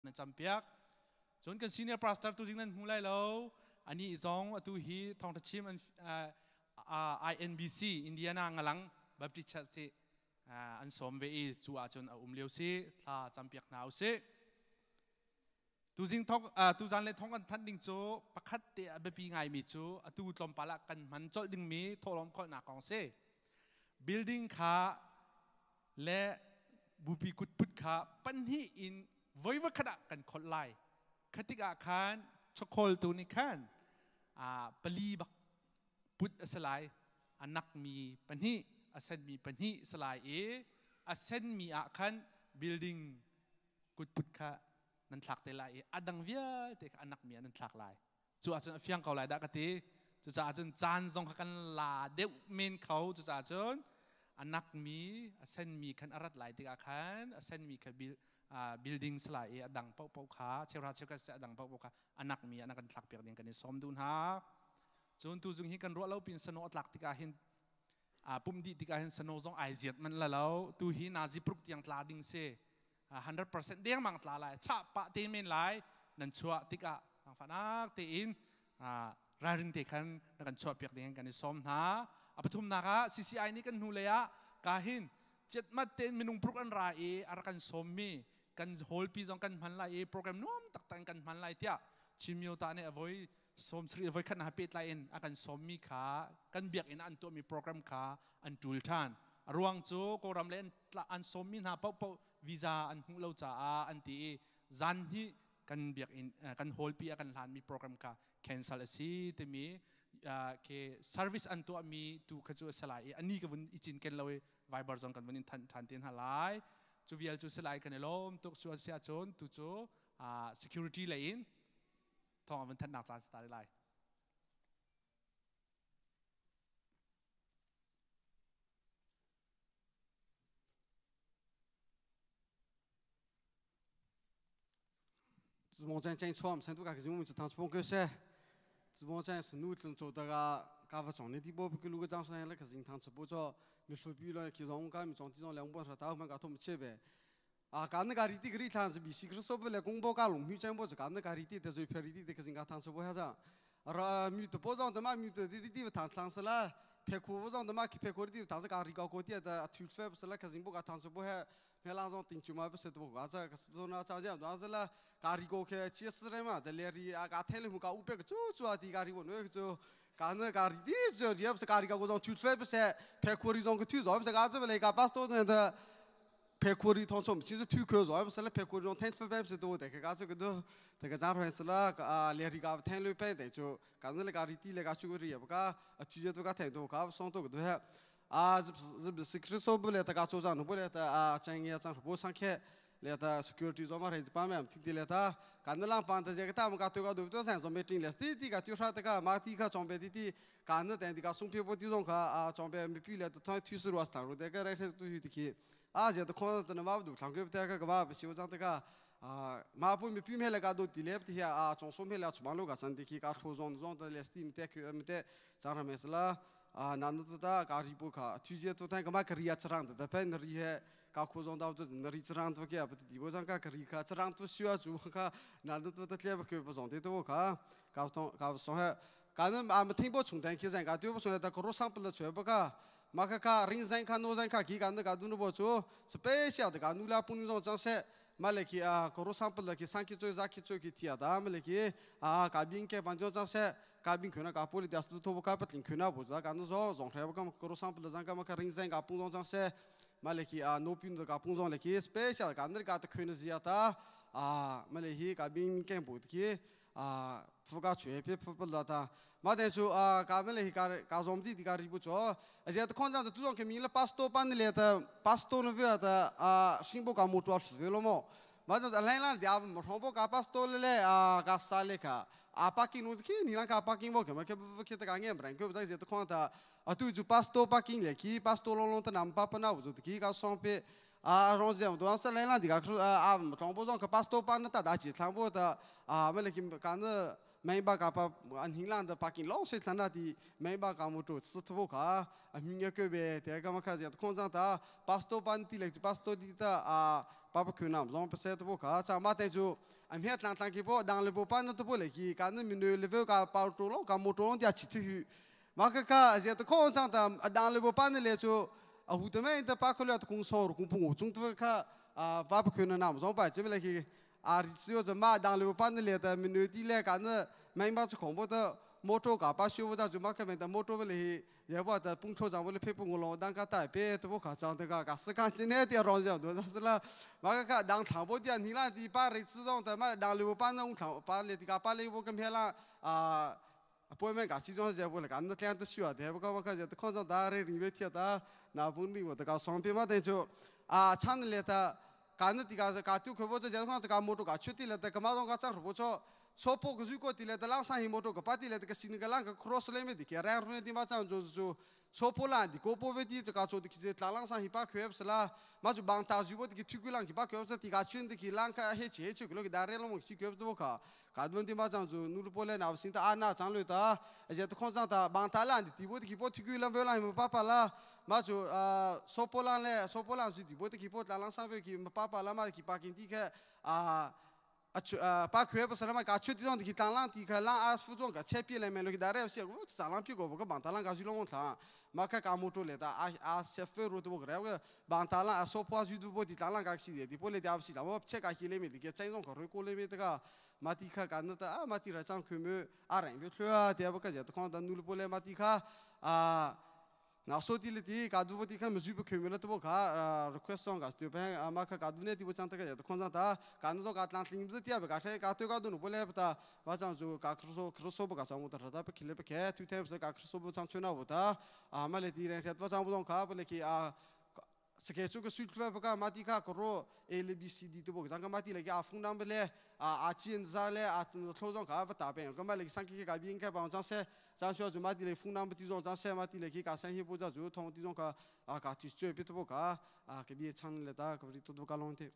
Nan campiak. Cun kan senior pastor tu zing nan hmu lai lo. Ani zong atu hi thawngtha chim an INBC Indiana Ngalang Baptist Church hi an sawm ve i cu ahcun a um lio si thla campiak hna usih. Tuzing thong tuzan le thong kan thanh ding cu pakhat te a biapi ngaimi cu atu tlawmpal ah kan hman colh dingmi thawhlawm kholhnak kong si. Building kha le bupi kutput kha pahnih in voi khat ah kan kholh lai. Khatik ah khan chawkhawltu nih khan pali bak put a si lai. A nakmi pahnih, a senmi pahnih si lai i a senmi ah khan building kutput kha nan thlak te lai i a dang vialte kha a nakmi ah nan thlak lai. Cu ahcun a fiang ko lai dah ka ti. Cucaah cun caan zong kha kan la deuh men kho. Cucaah cun a nakmi, a senmi khan a rat lai tikah khan a senmi kha building si lai i a dang paohpaoh kha cheuhra cheukhat seh a dang paohpaoh kha a nakmi ah na kan thlak piak ding kan i sawm duh hna. Cun tuzung hi kan ruah lo pin sano a tlak tikah hin pum dih tikah hin sano zong ai ziat manh la lo. Tu hi nazi pruk tiang tla ding si. 100% dengmang tla lai chah pah te men lai nan chuah tikah fanak tein ralring te khan na kan chuah piak ding kan i sawm hna. A pathumnak ah CCI nih kan hnu lei ah ka hin chiatmat tein minung pruk an ra i a rak kan sawm mi kan hallpi zong kan hman lai i program nuam taktak in kan hman lai tiah Chimyo ta nih a voi sawm sri voi khat na pehtlai in a kan sawm mi kha kan biakinn an tuah mi program kha an tul than. A ruang cu Kawlram le an sawm mi hna paohpaoh visa an hmuh lo caah an ti i zan hnih kan biakinn kan hallpi a kan hlan mi program kha cancel a si timi ke service an tuah mi tu kha cu a si lai i ani ka vun i cinken lo i Viber zong kan vun in thanh than te hna lai. Cu vial cu si lai kan i lawm tuk. Su si ahcun tu cu security lei in thawng a vun thanhnak caan si ta lai. 直播间进错，成都个是我们只当直播个噻。直播间是努力做这个，搞不中的地步不给录个掌声，那可是当直播做，你说比了，其实我们装这种两百说，大部分搞他们切呗。啊，干那个里地个里头是比西个说不来，公报搞龙皮全部是干那个里地的，最便宜的可是搞当直播下子。而米的包装的嘛，米的里地当上是了，别库包装的嘛，别库里地当是搞里搞锅底的，土匪不是了，可是不搞当直播下。lang zong ting chuma pa se to ga cha ka so na cha ja da la ka ri go ke chi si re ma de le ri a ka the le mu ka u pe chu chu a ti ka ri bo no chu ka na ka ri di chu ri pa ka ri ka go zong tu fe pa se pe ko ri zong ka tu zo pa ka cha le ka pa sto ne da pe ko ri thong chom chi tu ko zo pa se le pe ko ri zong ten fe pe se to de ka ka chu do de ka za ro se la ka le ri ka ten le pe de chu ka na le ka ri ti le ka chu ri pa ka a tu je to ka ten to ka song to do he 啊，是是不是克说不来，大家做上，不来的啊，专业上不上去，来的 security 做嘛，还是帮忙听听来的，干那浪帮的这个他们家对个对不对？上准备进来，弟弟个就说这个马蒂克装备弟弟，干那等这个送皮包地上个啊，装备没必了，他推迟罗斯塔，这个来是都有的去，啊，这都看到那嘛不都，上个这个个嘛不是我讲这个。啊，马不没比没那个都地来不的啊，装修没了，出门路个真的去，个头装装的来 steam 的去，没得，早上没事了。啊，那子的咖喱不卡，推荐都他个嘛可以啊，吃上的，但偏那里些咖苦中到这那里吃上都给不地方上个可以卡，吃上都需要住卡，那都都特别不不上的都卡，搞通搞上海，可能俺们听不从但其实个对不出来，但可罗上不了全不卡，马克卡人生卡诺生卡，几个那个都不做，special 的个努拉不能说这些。malaki a koro sample laki sanki choi zaki choi ki tia da malaki a kabin ke banjo cha se kabin khuna ka poli das tu thobo ka patling khuna bo za kan zo zong thre ka koro sample zang ka ma ka ring zang ka pung zong se malaki a no pin ka pung zong laki special ka andar ka ta khuna zia ta a malaki kabin ke bo ki a phuka chue pe phu la ta ma de chu a ka malaki ka ka zom di ka ri bu cho a zia ta khon jang tu zong ke mi la pasto pan le ta pasto no ve ta a singbo ka mo tu ve lo mo ma de lai la dia mo thong ka pasto le le a ka sa le ka a parking no ki ni la ka parking bo ke ma ke ke ta ka nge brang ke ba zia ta khon ta a tu ju pasto parking le ki pasto long long ta nam pa pa na bu ki ka song pe a rong jiang do sa lai la di ka a thong bo zong ka pasto pa na ta da chi thang bo ta a ma le ki ka na mai ba ka pa an hing lang da parking long se thlan ti mai ba ka moto su thu ka a mi nge ke be te ka ma kha zia khong jang ta pastor pan ti le pastor di ta a pa pa khu nam zong pa se tu ka cha ma te chu am he tlang tlang ki bo dang le bo pan tu bo le ki ka na mi nu le ka pa to lo ka moto long dia chi thu hu ma ka ka zia to khong jang ta a dang le bo pan le chu a hu te me ta pa kho le kung so ru kung pung chung tu kha a pa pa khu na nam zong pa che le ki a ri chiu cho ma dang le pan le ta mi nu ti le ka na mai ma chu khong bo ta moto ka pa shu ta chu ma ka me ta moto le hi ye ba ta pung tho jang bo le phe pung lo dang ka ta pe to bo kha chang te ka ka se ka chin ne ti rong jang do sa la ma ka ka dang thang bo ti ni la ti pa ri chi zong ta ma dang le bo pan na ung thang pa le ti ka pa le bo ka me la a appointment ka si zong je bo le kan na tlang ta shu a de bo ka ma ka je ta khong jang da re ring be thia ta na bung ri bo ta ka song pe ma te chu a chan le ta 干那地个是干丢开不这交通这个摩托个出地了，这个马上个脏不着，说破个水果地了，这浪上一摩托个把地了，这个新个浪个 cross 来没的，个然后呢地马上就就说破烂的，过破为地这个做的其实浪上一把开不是啦，马就帮大水果的个推过浪去把开不是地个圈的个浪个黑切切个个大热了么去开不多个，干多地马上就努力波来那不行的啊那长了的，而且都矿上的帮大烂的地波的去波推过浪为浪爸爸啦。มาจูโซโปลันเลยโซโปลันสุดที่บทที่ปอดลาลังซาเวกิมาปาปาลามาที่ปากินที่แค่อ่าปาคุยภาษามากัดชุดที่ต้องที่ตังลังที่แค่ลังอาฟุตงกับเชปีเลยเมลูกดาเรฟเสียกูสาลังพี่กูบอกก็บางตาลังกัดชุดลงทางมาแค่กามูตัวเลยตาอาอาเชฟรู้ตัวกเรวบางตาลังอาโซปอาจุดบทที่ตังลังกัดสิเดียที่พอเลยที่อาศิลาว่าเช็คอาคิเลมีที่แกใจต้องขอรู้กูเลยมีแต่ก็มาที่ข้ากันนั่นตามาที่ระจังคือมืออะไรไม่รู้เดี๋ยวก็จะทุกคนตันนูลพอเลยมาที่ข้าอ่า那说的了的，家都不的看没水不开没了，都不卡 request 上个，就别阿妈卡家都呢，的不讲这个，就空上他，家那说家当领子的，别家谁家对家都努不来不他，我讲就家克说克说不家上我的他不去了不去，就他不是家克说不上去那不他，阿妈来的人，我讲不懂卡不来去啊。สเกซูก็สุดแวบก็มาที่ข้ากรอ A B C D ตัวบอกจังก็มาที่เลยอาฟงน้ำไปเลยอาเจียนซาเลยอาตัวโทรจังก็ว่าตาเป็นก็มาเลยสังเกตกับยิงแค่บางจังเสจังชัวจะมาที่เลยฟงน้ำไปที่จังเสมาที่เลยที่การสังเกตผู้จัดจูทองที่จังก็อากาศที่ช่วยพิทบุกอ่าเก็บเชันเลยตากับที่ตัวกาลงที่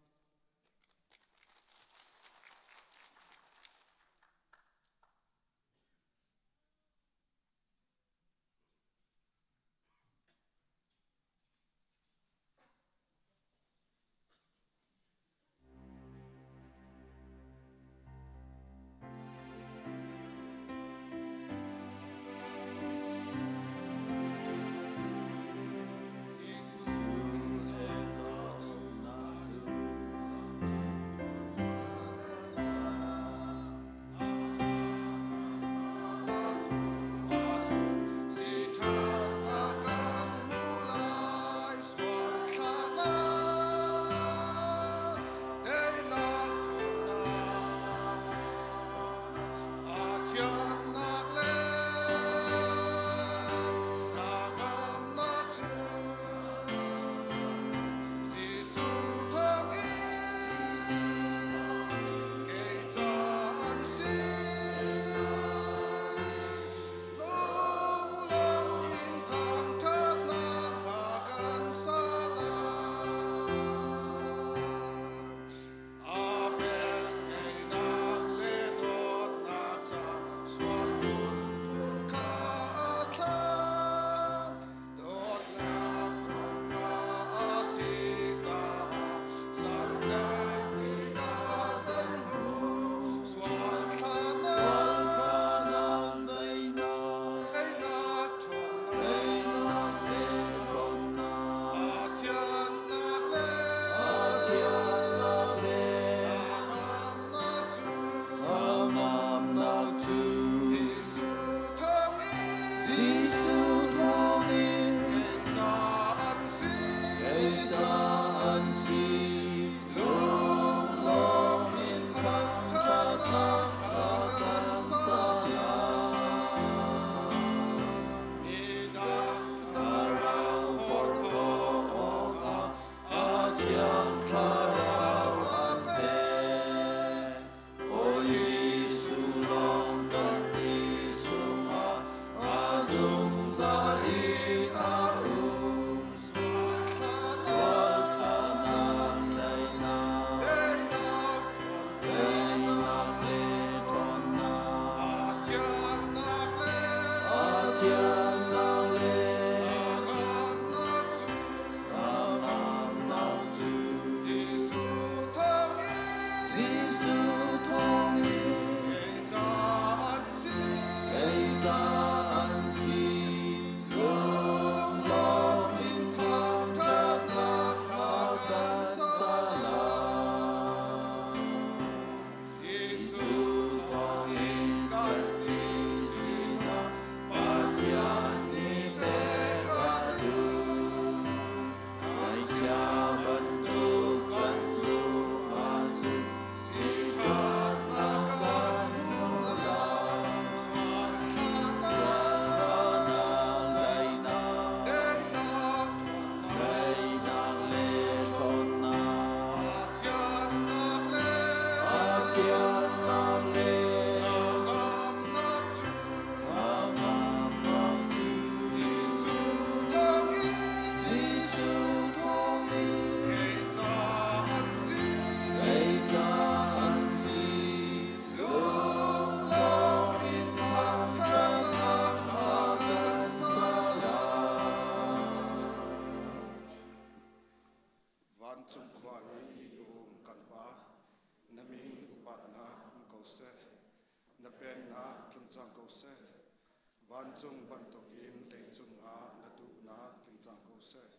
Vancung bantukin leicung ah na duhnak tling cang ko seh.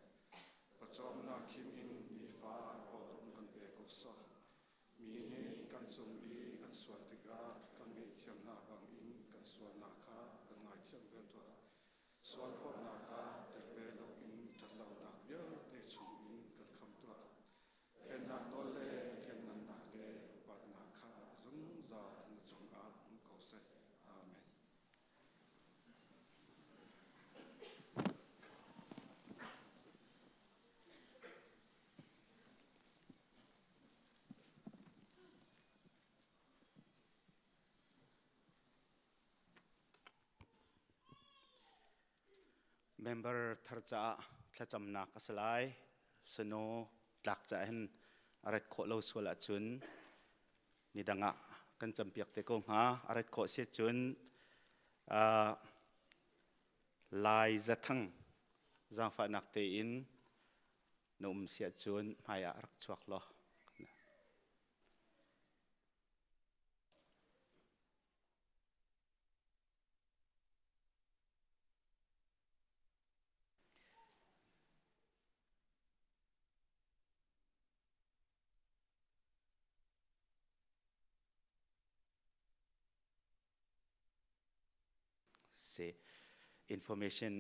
Pawcawmnak khim in nifa rawl run kan pe ko sawh. Mi nih kan cung i an sual tikah kan ngaihthiam hna bangin kan sualnak kha kan ngaithiam ve tuah. Sualphawtnak ah tel ve loin ṭhatlonak vialte chungin kan khamh tuah. Pennak nawl le lianngannak le upatnak kha zungzal na cungah um ko seh. Amen. Member thar caah thlacamnak a si lai. Sano tlak caah hin a rat khawh lo sual ahcun nidang ah kan campiak te ko hnga. A rat khawh si cun Lai Zathang zaangfahnak tein na um si ahcun hmai ah rak chuak law. Si information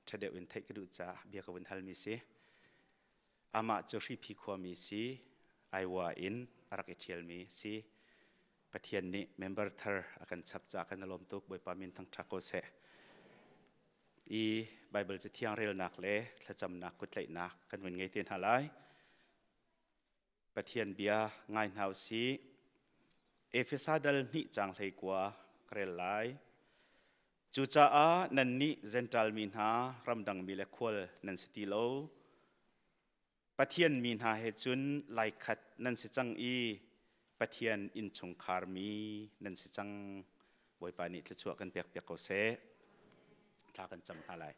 ṭha deuh in theih ka duh caah bia ka vun halmi si. Amah cu Hriphi khuami si, Iowa in a rak i ṭhialmi si. Pathian nih member thar a kan chap caah kan i lawm tuk. Bawipa min thangṭhat ko seh. I Bible cathiang relnak le thlacamnak kuttlaihnak kan vun ngei te hna lai. Pathian bia ngai hna u sih. Efesa dal hnih caang 19 ka rel lai. Cucaah nannih Jentail mi hna, ramdang mi le khual nan si ti lo. Pathian mi hna he cun laikhat nan si cang i Pathian innchungkhar mi nan si cang. Bawipa nih thluachuah kan pekpiak ko seh. Thla kan cam hna lai.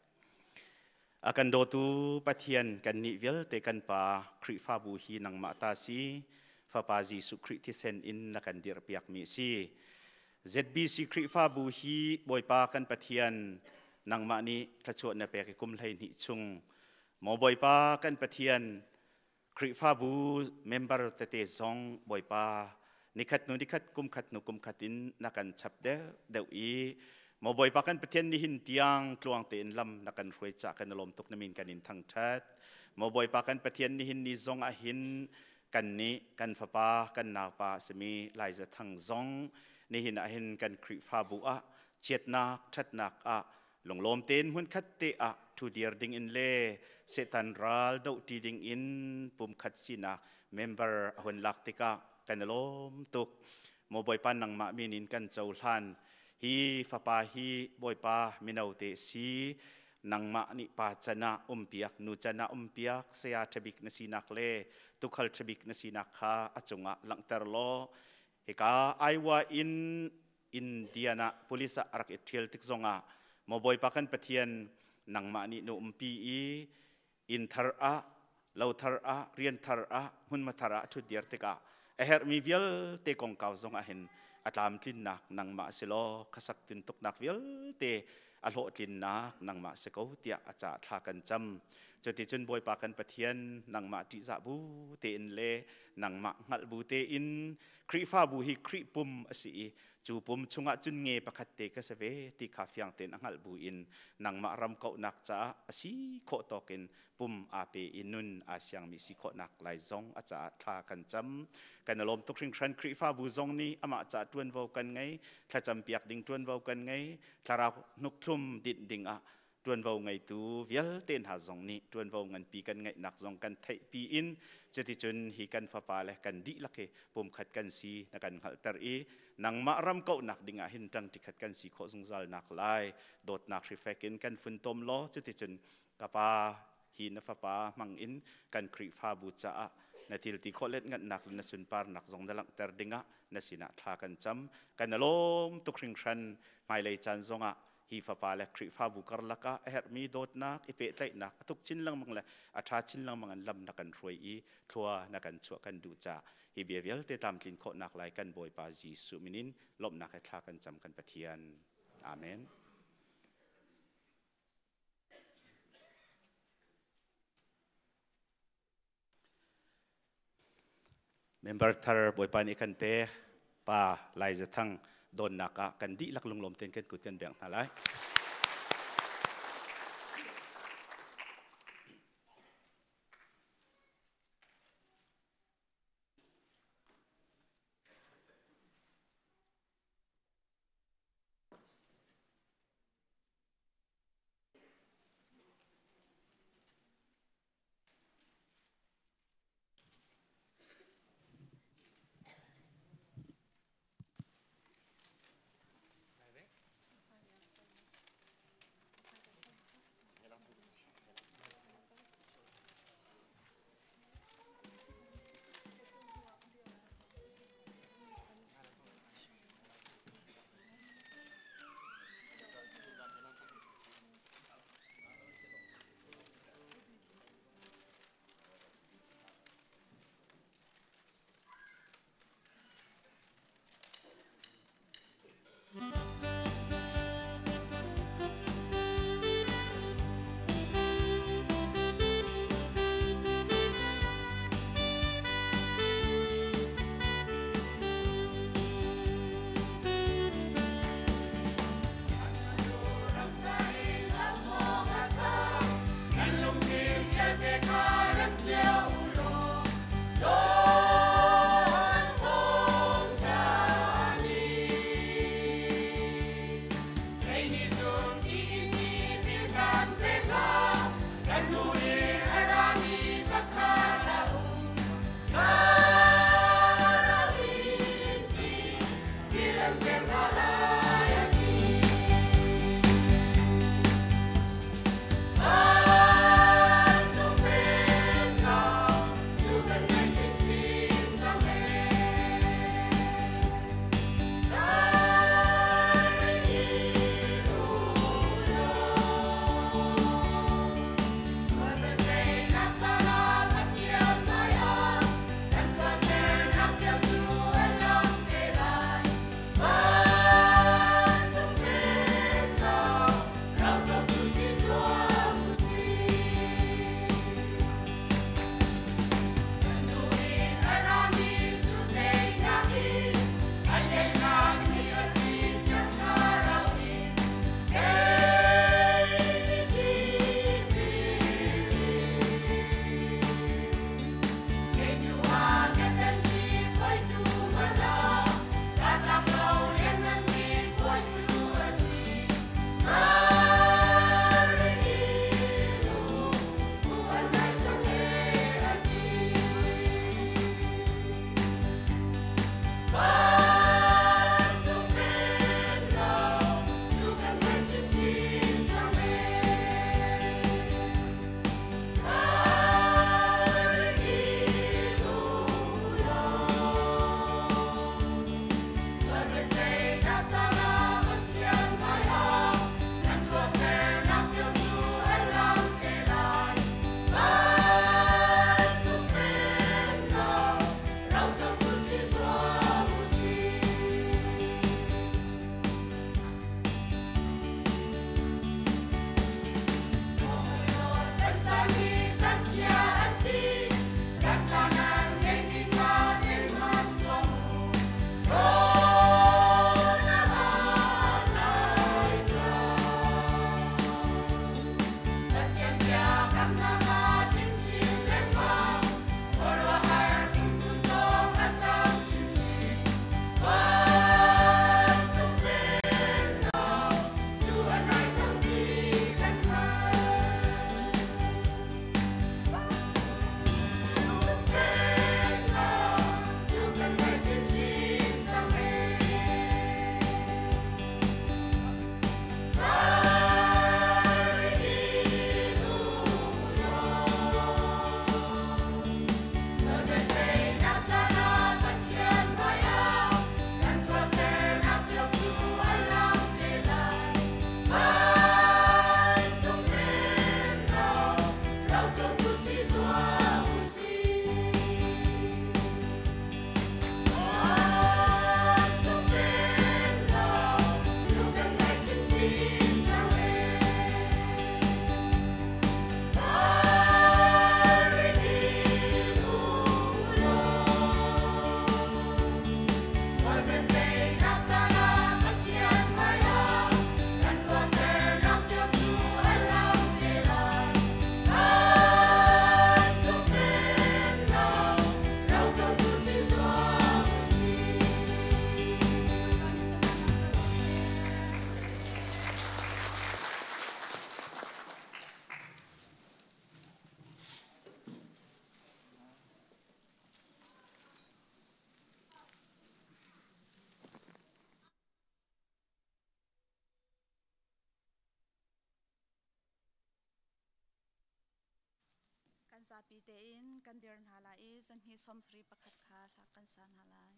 A kan dawtu Pathian kannih vialte kan Pa Khrihfabu hi nangmah ta si Fapa Jesuh Khrih thisen in na kan dirhpiakmi a si. ZBC Khrihfabu hi Bawipa kan Pathian nangmah nih thluachuah na pek i kum 12 chung Maw Bawipa kan Pathian Khrihfabu member tete zong Bawipa nikhat hnu nikhat kum khat hnu kum khat in na kan chap deuh deuh i maw Bawipa kan Pathian nihin tiang tluang tein lam na kan hruai cah kan i lawm tuk na min kan in thangṭhat. Maw Bawipa kan Pathian nihin ni zong ah hin kan nih kan fapa kan naupa a simi Lai Za Thang zong nihin ah hin kan Khrihfabu ah chiatnak ṭhatnak ah Lunglawm tein hmunkhat te ah ṭhudir ding in le Satan ral dohṭi ding in pumkhat sinak member a hun lak tikah kan i lawm tuk. Maw Bawipa nangmah min in kan cohlan. Hi fapa hi Bawipa mino te si. Nangmah nih pa can ah umpiak, nu can ah umpiak, saya ṭhabik na sinak le tukhal ṭhabik na sinak kha a cungah langhter law hika Iowa in Indian ah police ah a rak i ṭhial tik zongah maw Bawipa kan Pathian nangmah nih na umpi i inn thar ah lo thar ah rian thar ah hmunhma thar ah ṭhut dir tikah a herhmi vialte kongkau zong ah hin a tlamtlinnak nangmah si law khasak tintuknak vialte a hlawhtlinnak nangmah si ko tiah a ca thla kan cam. Cuticun Bawipa kan Pathian nangmah ṭihzah bu tein le nangmah hngalh bu tein Khrihfabu hi Khrih pum a si i cu pum chungah cun nge pakhat te ka si ve ti kha fiang tein a hngalh bu in nangmah ram kauhnak caah a si khawh tawk in pum aa pe i nun aa siangmi si khawhnak lai zong a caah thla kan cam. Kan i lawm tuk hringhran. Khrihfabu zong nih amah caah ṭuanvo kan ngei, thlacampiak ding ṭuanvo kan ngei, thlarau hnukhthlum dinh ding ah ṭuanvo ngeitu vialte hna zong nih ṭuanvo nganpi kan ngeihnak zong kan theihpi in cuticun hi kan fapa le kan dihlak hi pumkhat kan si na kan hngalhter i nangmah ram kauhnak dingah hin ṭangṭi khat kan si khawh zungzal nak lai dawtnak hrifek in kan funtom law cuticun ka pa hi na fapa hmang in kan Khrihfabu caah na thil ti khawh let ngannak le na sunparnak zong na langhter dingah na sinah thla kan cam. Kan i lawm tuk hringhran. Hmailei caan zongah hi fapa le Khrihfabu karlak ah a herhmi dawtnak, i pehtlaihnak a tuk chin lengmang le a ṭha chin lengmang in lam na kan hruai i thlua na kan chuah kan duh caah hi bia vialte tlamtlin khawhnak lai kan Bawipa Jesuh min in lawmhnak he thla kan cam kan Pathian. Amen. Member thar Bawipa nih kan pek pa Lai Zathang donnak ah kan dihlak lunglawm tein kan kut kan bengh hna lai. Kan zapi tein kan dir hna lai i zanhnih 71 kha hla kan sa hna lai.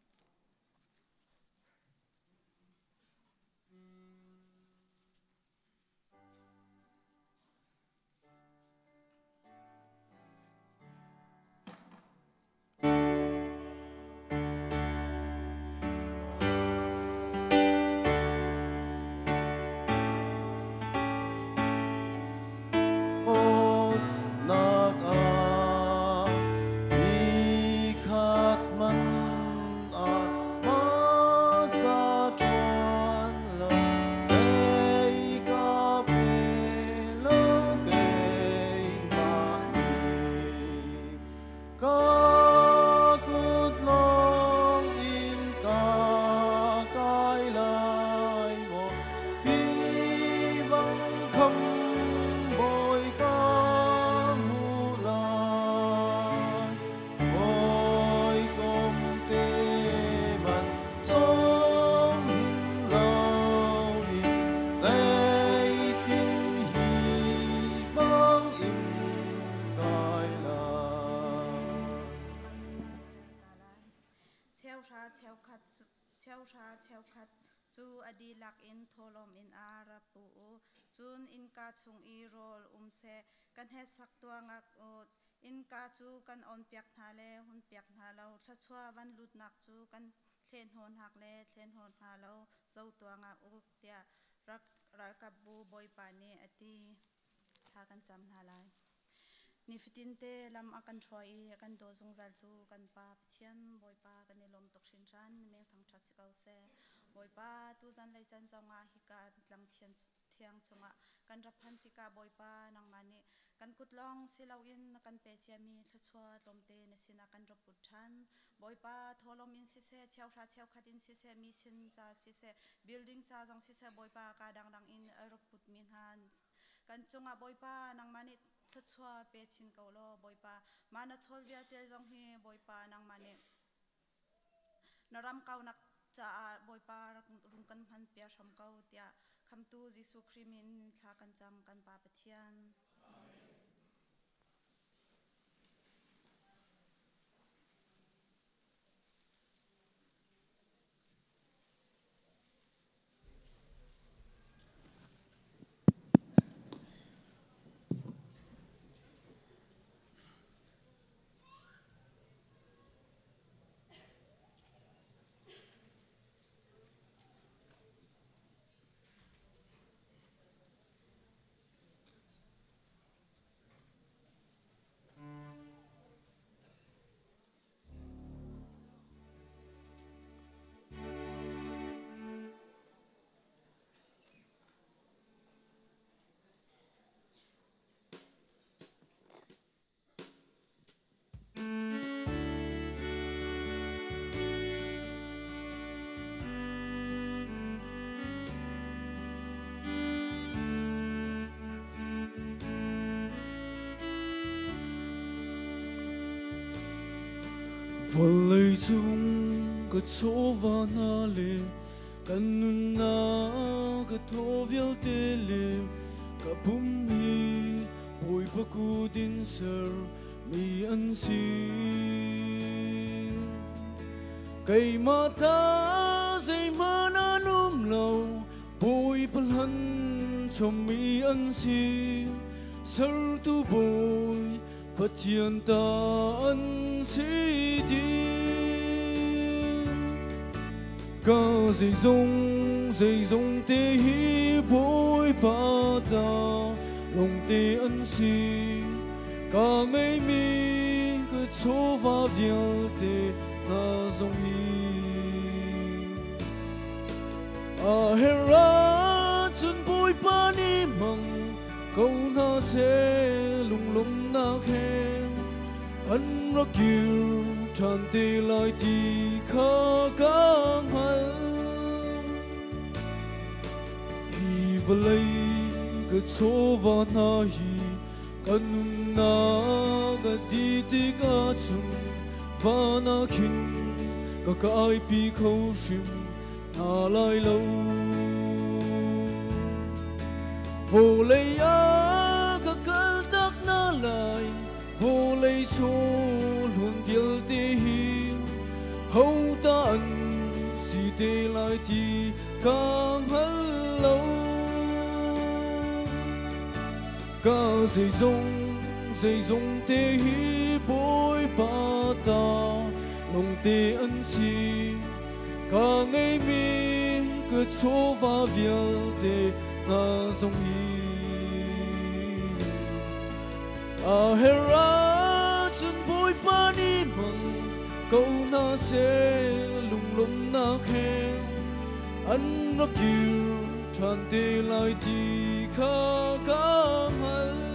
Cheuhra cheukhat cu a dihlak in thawhlawm in a ra pu u. Cun innka chung i rawl um seh, ka hneksak tuah ngak u. Innka cu kan awnpiak hna le hunpiak hna lo, thluachuah van lutnak cu kan thlenhaw hnak le thlenhaw hna lo zo tuah ngak u, tiah ralkapbu Bawipa nih a ti. Thla kan cam hna lai. Nifatinte lam a kan hruai i a kan daw zungzaltu kan Pa Pathian Bawipa kan i lawm tuk hrinhran. Na min thangṭhat si ko seh. Bawipa, tuzan lei can zongah hika tlang thiang chungah kan ra phan tikah Bawipa nangmah nih kan kut lawng si loin na kan pe ciami thluachuah tlawmte na sinah kan ra put ṭhan. Bawipa, thawhlawm in siseh, cheuhra cheukhat in siseh, mission ca siseh, building ca zong siseh, Bawipa ka dangdang in a ra putmi hna kan cungah Bawipa nangmah nih thluachuah pe chin ko law Bawipa mah na chawl vialte zong hi Bawipa nangmah nih na ram kaunak caah Bawipa rung kan hman pia hram ko tiah khamtu Jesuh Khrih min thla kan cam kan Pa Pathian. Vawleicung ka chawva hna le kan nunnak ka thaw vialte le ka pum hi Bawipa kut in ser mi an si. Keimah ta zeihmanh an um lo, Bawipa hlan chommi an si. Sertu Bawi Pathian ta an si ding. Ka zeizong zeizong te hi Bawipa ta lawngte an si. Ka ngeihmi ka chawva vialte hna zong hi. A herh ahcun Bawipa nih hmang ko hna seh lunglawmhnak he an rak kir ṭhan te lai ti kha ka hngalh. Hi vawlei ka chawva hna hi ka nunnak a dih tikah cun van ah khin ka kaipi kho hrim hna lai lo. Vawlei ah ka kaltak hna lai, vawlei chawhlawn vialte hi ho ta an si te lai ti ka hngal lo. Ka zeizong zeizong te hi Bawipa ta lawngte an si. Ka ngeihmi ka chawva vialte hna zong hi a herh ahcun Bawipa nih hmang ko hna seh lunglawmhnak he an rak kir ṭhan te lai ti kha ka hngalh.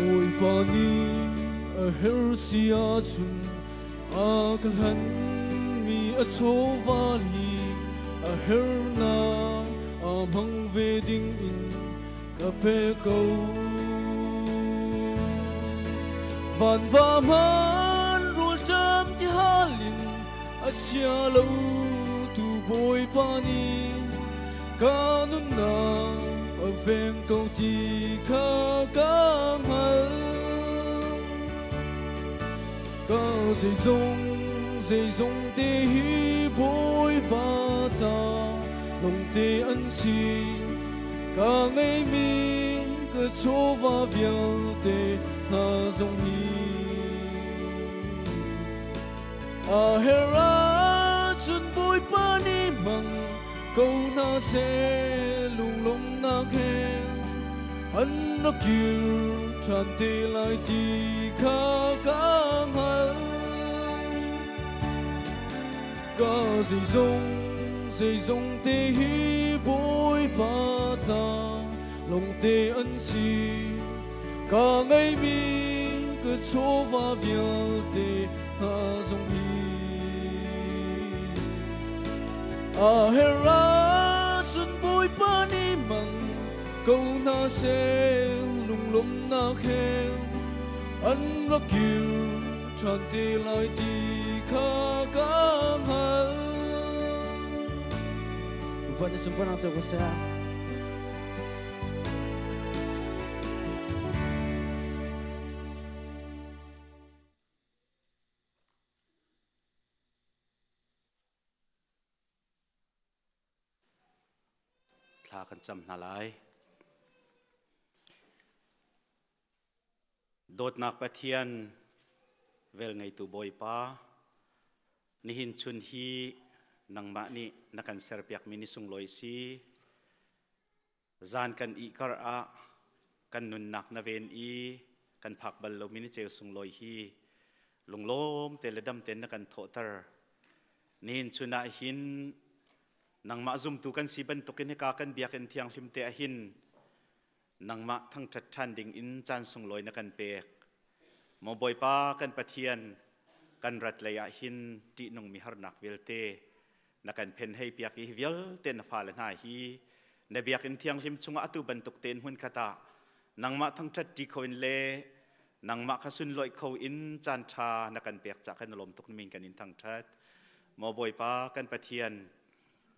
Bawipa nih a herh si ahcun a ka hlanmi a chawva hi a herhnak a hmang ve ding in ka pe ko. Van va hman rawlṭam ti hal in a chia lo tu Bawipa nih ka nunnak a veng ko ti kha ka hngalh. Ka zeizong zeizong te hi Bawipa ta lawngte an si. Ka ngeihmi ka chawva vialte hna zong hi a herh ahcun Bawipa nih hmang ko hna seh lunglawmhnak he an rak kir ṭhan te lai ti kha ka hngalh. Ka zeizong zeizong te hi Bawipa ta lawngte an si. Ka ngeihmi ka chawva vialte hna zong hi a herh ahcun Bawipa nih hmang ko hna seh lunglawmhnak he an rak kir ṭhan te lai ti kha ka hngalh. Van sunparnak cu ko seh. Thla kan cam hna lai. Dawtnak Pathian, velngeitu Bawipa, nihin chun hi nangmah nih na kan serpiakmi ni sunglawi si. Zan kan ih kar ah kan nunnak na ven i kan phak bal lomi ni ceu sunglawi hi lunglawm te le dam tein na kan thawhter. Nihin chun ah hin nangmah zumtu kan si bantukin hika kan biakinn thianghlim te ah hin nangmah thangṭhat ṭhan ding in caan sunglawi na kan pek. Maw Bawipa kan Pathian, kan rat lei ah hin ṭihnungmi harnak vialte na kan phen hei piak i hi vialte na fale hna hi na biakinn thianghlim chungah atu bantuk tein hmunkhat ah nangmah thangṭhat ṭi kho in le nangmah kha sunlawih kho in caan ṭha na kan pek cah kan lawm tuk min kan in thangṭhat. Maw Bawipa kan Pathian,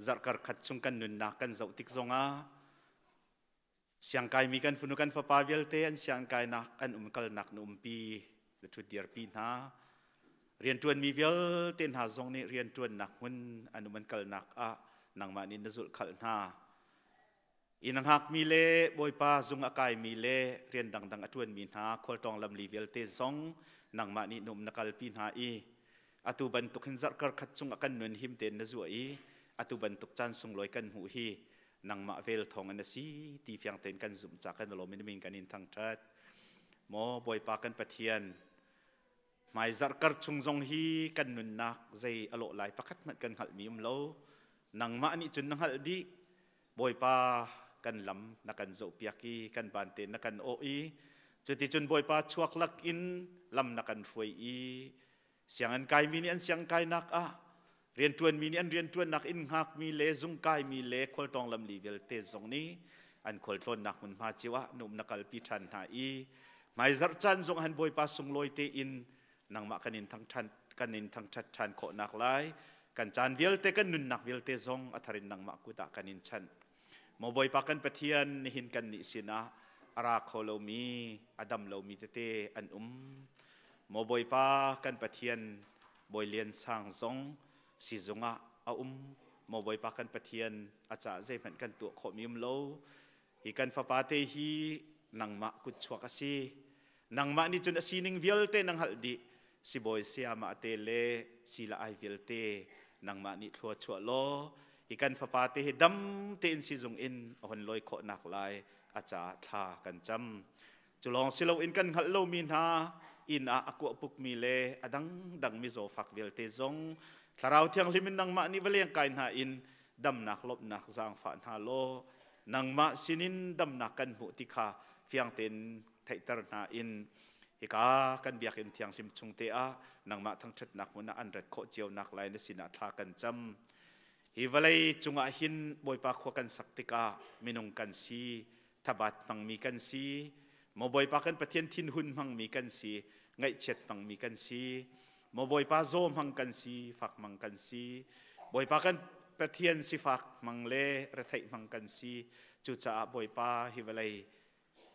zarhkar khat chung kan nunnak kan zoh tik zongah Siangkaimi kan fanu kan fapa vialte an siangkainak an umkalnak na umpi na ṭhutdirpi hna. Rianṭuanmi vialte hna zong nih rianṭuannak hmun an um an kalnak ah nangmah nih na zulhkhalh hna. Inn a hngakmi le Bawipa zung a kaimi le rian dangdang a ṭuanmi hna khualtawng lamli vialte zong nangmah nih na um na kalpi hna i. Atu bantuk hin zarhkar khat chungah kan nun him tein na zuah i atu bantuk caan sunglawi kan hmuh hi nangmah vel thawng in a si ti fiang tein kan zumh ca kan lawm in min kan in thangṭhat. Maw Bawipa kan Pathian, hmai zarhkar chung zong hi kan nunnak zei a lawh lai pakhat hmanh kan hngalhmi um lo. Nangmah nih cun na hngalh dih. Bawipa kan lam na kan zohpiak i kan ban te na kan awh i cuticun Bawipa chuak lak in lam na kan hruai i sianginn kaimi nih an siang kainak ah rianṭuanmi nih an rianṭuannak inn hngakmi le zung kaimi le khualtawng lamli vialte zong nih an khualtlawnnak hmunhma cio ah na um na kalpi ṭhan hna i hmaizarh caan zong han Bawipa sunglawi tein nangmah kan in thangṭhat kan in thangṭhat ṭhan khawhnak lai kan caan vialte kan nunnak vialte zong a thar in nangmah kut ah kan in chanh. Maw Bawipa kan Pathian, nihin kan nih sinah a ra kho lomi a dam lomi tete an um. Maw Bawipa kan Pathian, Bawi Lian Sang zong sizung ah a um. Maw Bawipa kan Pathian, a caah zeihmanh kan tuah khawhmi um lo. Hi kan fapa te hi nangmah kutchuak a si. Nangmah nih cun a sining vialte na hngalh dih. Sibawi sayamah te le sila ai vialte nangmah nih thlua chuah law hi kan fapa te hi dam tein sizung in a hon lawi khawh nak lai a caah thla kan cam. Cu lawng si loin kan hngalh lomi hna inn ah a kuah pukmi le a dangdang mizaw fak vialte zong Thlarau Thianghlim in nangmah nih va leng kai hna in damnak lawmhnak zaangfah hna law nangmah sinin damnak kan hmuh ti kha fiang tein theihter hna in hika kan biakinn thianghlim chung te ah nangmah thangṭhatnak hmun ah an rat khawh cio nak lai na sinah thla kan cam. Hi vawlei cungah hin Bawipa khua kan sak tikah minung kan si, thabat hmangmi kan si, maw Bawipa kan Pathian thinhun hmangmi kan si, ngaihchiat hmangmi kan si, maw Bawipa zaw hmang kan si, fak hmang kan si, Bawipa kan Pathian sifak hmang le retheih hmang kan si. Cucaah Bawipa hi vawlei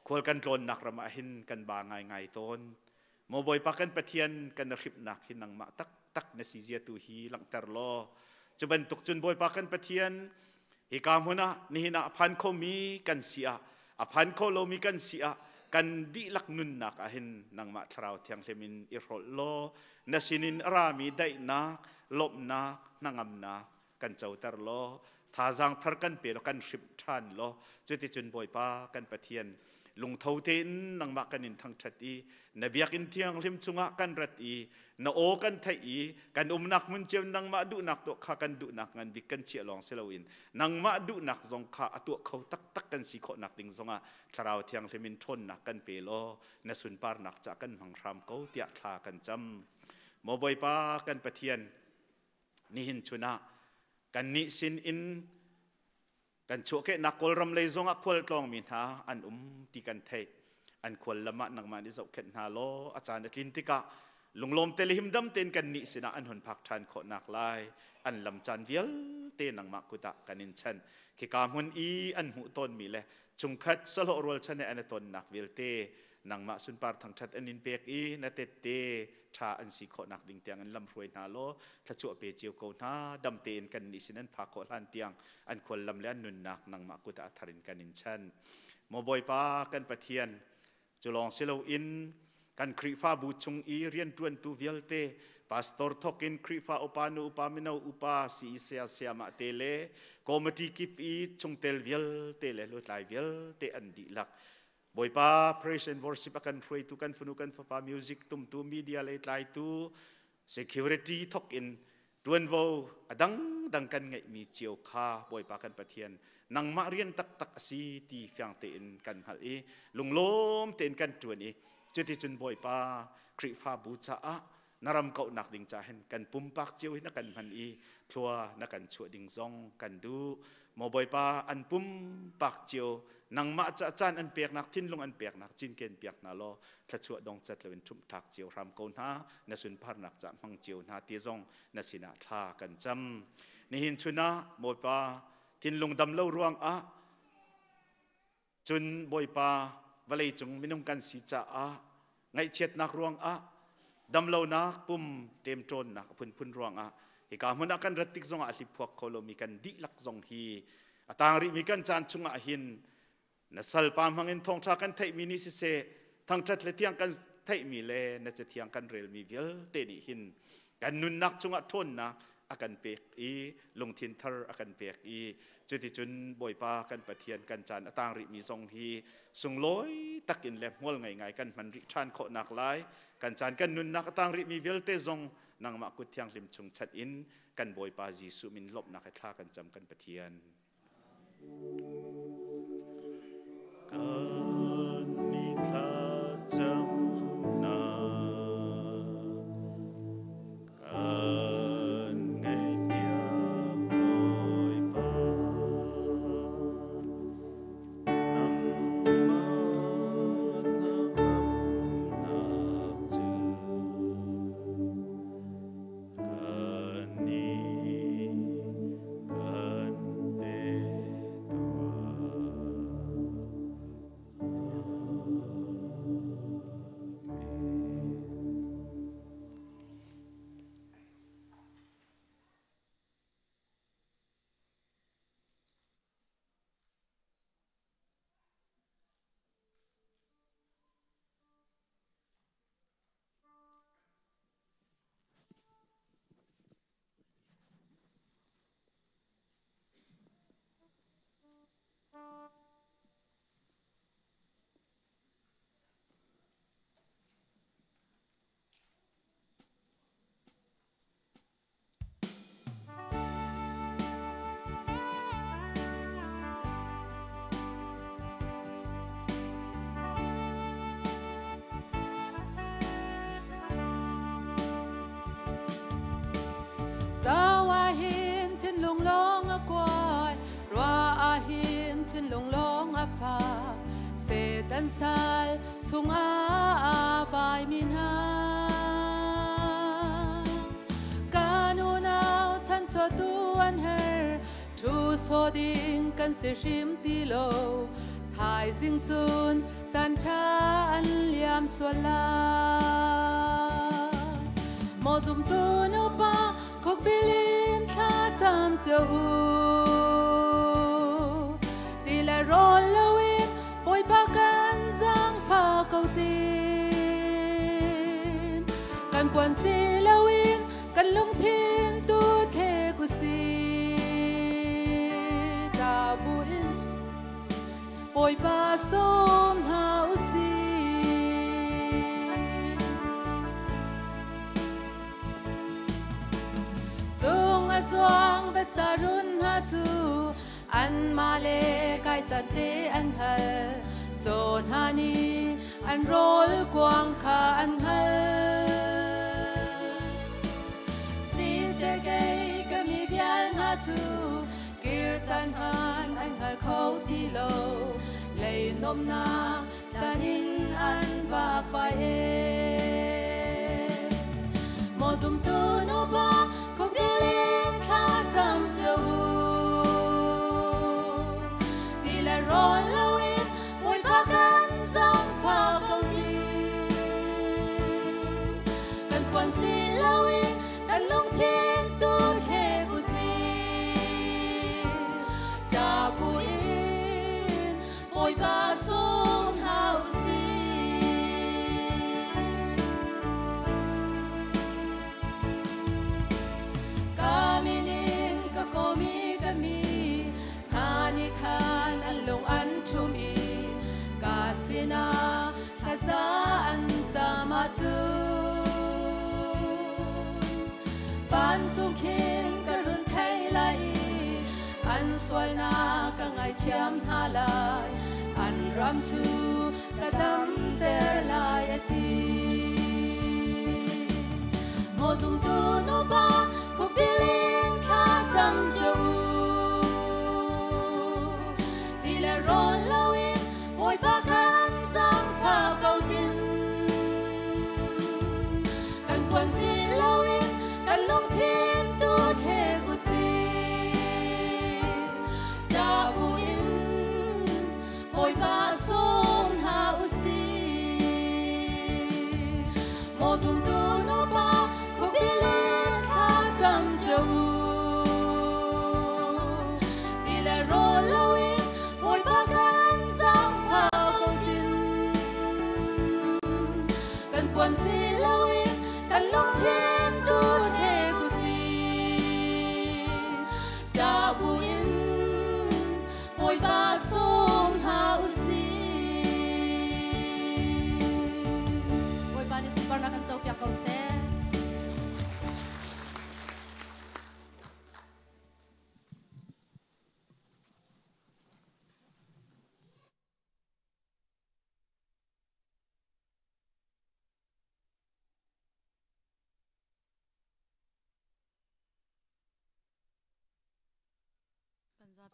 khual kan tlawnnak ram ah hin kan ba ngaingai tawn. Maw Bawipa kan Pathian, kan hripnak hi nangmah taktak na si zia tu hi langhter law cu bantuk cun Bawipa kan Pathian, hika hmun ah nihin ah a phan khomi kan si ah, a phan kho lomi kan si ah, kan dihlak nunnak ah hin nangmah Thlarau Thianghlim in i hrolh law na sinin a rami daihnak, lawmhnak, hnangamnak kan coter law thazaang thar kan pe law kan hrimh ṭhan law cuticun Bawipa kan Pathian, lungtho tein nangmah kan in thangṭhat i na biakinn thianghlim chungah kan rat i na aw kan theih i kan umnak hmun cio nangmah duhnak tuah kha kan duhnak ngan bik kan chiah lawng si loin nangmah duhnak zong kha a tuah kho taktak kan si khawhnak ding zongah Thlarau Thianghlim in ṭhawnnak kan pe law na sunparnak cah kan hmang hram ko tiah thla kan cam. Maw Bawipa kan Pathian, nihin chun ah kannih sin in kan chuahkehnak Kawlram lei zongah khualtlawngmi hna an um ti kan theih. An khual lam ah nangmah nih zohkhenh hna law a caan a tlin tikah lunglawm te le himdam tein kannih sinah an hun phak ṭhan khawhnak lai an lam caan vialte nangmah kut ah kan in chanh. Khika hmun i an hmuh tawnmi le chungkhat sahlawh rualchan he an i tonnak vialte nangmah sunpar thangṭhat an in pek i na tette ṭha an si khawhnak ding tiang in lamhruai hna law thluachuah pe cio ko hna. Dam tein kan nih sin an phak khawh hlan tiang an khuallam le an nunnak nangmah kut ah a thar in kan in chanh. Maw Bawipa kan Pathian, cu lawng si loin kan Khrihfabu chung i rianṭuantu vialte, pastor thawk in Khrihfa upa, nu upa, mino upa, CEC sayamah te le committee kip i chungtel vialte le lutlai vialte an dihlak, Bawipa, praise and worship a kan hruaitu kan fanu kan fapa, music tumtu, media lei tlaitu, security thok in tuanvo a dangdang kan ngeihmi cio kha Bawipa kan Pathian, nangmah rian taktak a si ti fiang tein kan hngalh i lunglawm tein kan tuan i cuticun Bawipa, Khrihfabu caah na ram kauhnak ding ca hin kan pumpak cio hi na kan hman i thlua na kan chuah ding zong kan duh. Maw Bawipa, an pumpak cio nangmah ca caan an peknak, thinlung an peknak cinken piak hna law thluachuah dong cat loin ṭhumhthak cio hram ko hna. Na sunparnak ca hmang cio hna ti zong na sinah thla kan cam. Nihin chun ah Bawipa, thinlung dam lo ruang ah cun Bawipa, vawlei cung minung kan si caah ngaihchiatnak ruangah, damlonak, pum ṭemṭawnnak a phunphun ruangah hika hmun ah kan rat tik zongah a hliphuak kho lomi kan dihlak zong hi a tang rihmi kan caan chungah hin na salpa hmangin thawngṭha kan theihmi nih siseh, thangṭhat le thiang kan theihmi le na cathiang kan relmi vialte nih hin Kan nunnak cungah ṭhawnnak a kan pek i lungthin thar a kan pek i cuticun Bawipa kan Pathian kan caan a tang rihmi zong hi sunglawi takin le hmual ngaingai kan hman rih ṭhan khawhnak lai kan caan kan nunnak a tang rihmi vialte zong nangmah kut thianghlim chung chat in kan Bawipa Jesuh min lawmhnak he thla kan cam kan Pathian. Kan ni thlacamnak kan ngaihpiak Bawipa nangmah hnangamnak cu kan nih kan pe tuah. Zawa hin thinlung lawng a kuai, rua ah hin thinlung lawng a fak. Satan sal chungah a vai mi hna. Kan unau thanchotu an her, thu so ding kan si hrim ti lo. Thaizing cun caan ṭha an liam sual lai. Maw zumtu nupa khukbilin thlacam cio u. Ti le rawl loin Bawipa kan zaangfah ko tin. Kan puan si loin kan lungthin tu thek u sih. Ṭah buin Bawipa sawm hna u sih. Cung a zuang betsa run hna cu anmah le kai can te an hal. Caw hna nih an rawl kuang kha an hal. Siseh kei ka mi vial hna cu kir caan hmanh an hngal kho ti lo. Lei nuamhnak tlan in an vakvai ee. Maw zumtu nupa khuabil in thlacam cio u. Ti le rawl loin Bawipa kan zaangfah ko tin. Kan puan si loin kan lungthin tu thlek u sih. Ṭah buin Bawipa sung hna u sih. Ka min in ka kawmi ka mi hna nih khan an lung an ṭhum i ka sinah thlaza an cam ahcun vancung khin ka run thei lai i an sualnak ka ngaithiam hna lai, an ram cu ka damter lai, a ti. Maw zumtu nupa khukbil in thlacam cio u. Ti le rawl loin Bawipa kan zaangfah ko tin. Kan puan si loin kan lungthin tu thlek u sih. Ṭah buin Bawipa sung hna u sih. Maw zumtu nupa khuabil in thla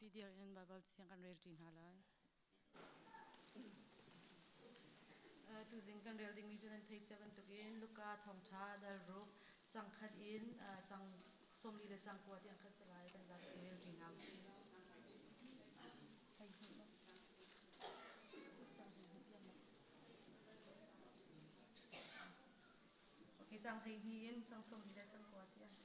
Zapi dir in Bible thiang kan rel ṭi hna lai. Tuzing kan rel dingmi cu nan thei cia bantukin Luka thawngṭha dal ruk cang khat in cang sawmli le cang kua tiang khat si lai kan zapi rel ṭi hna usih. Okay, cang 12 in cang 40 le cang 9 tiang.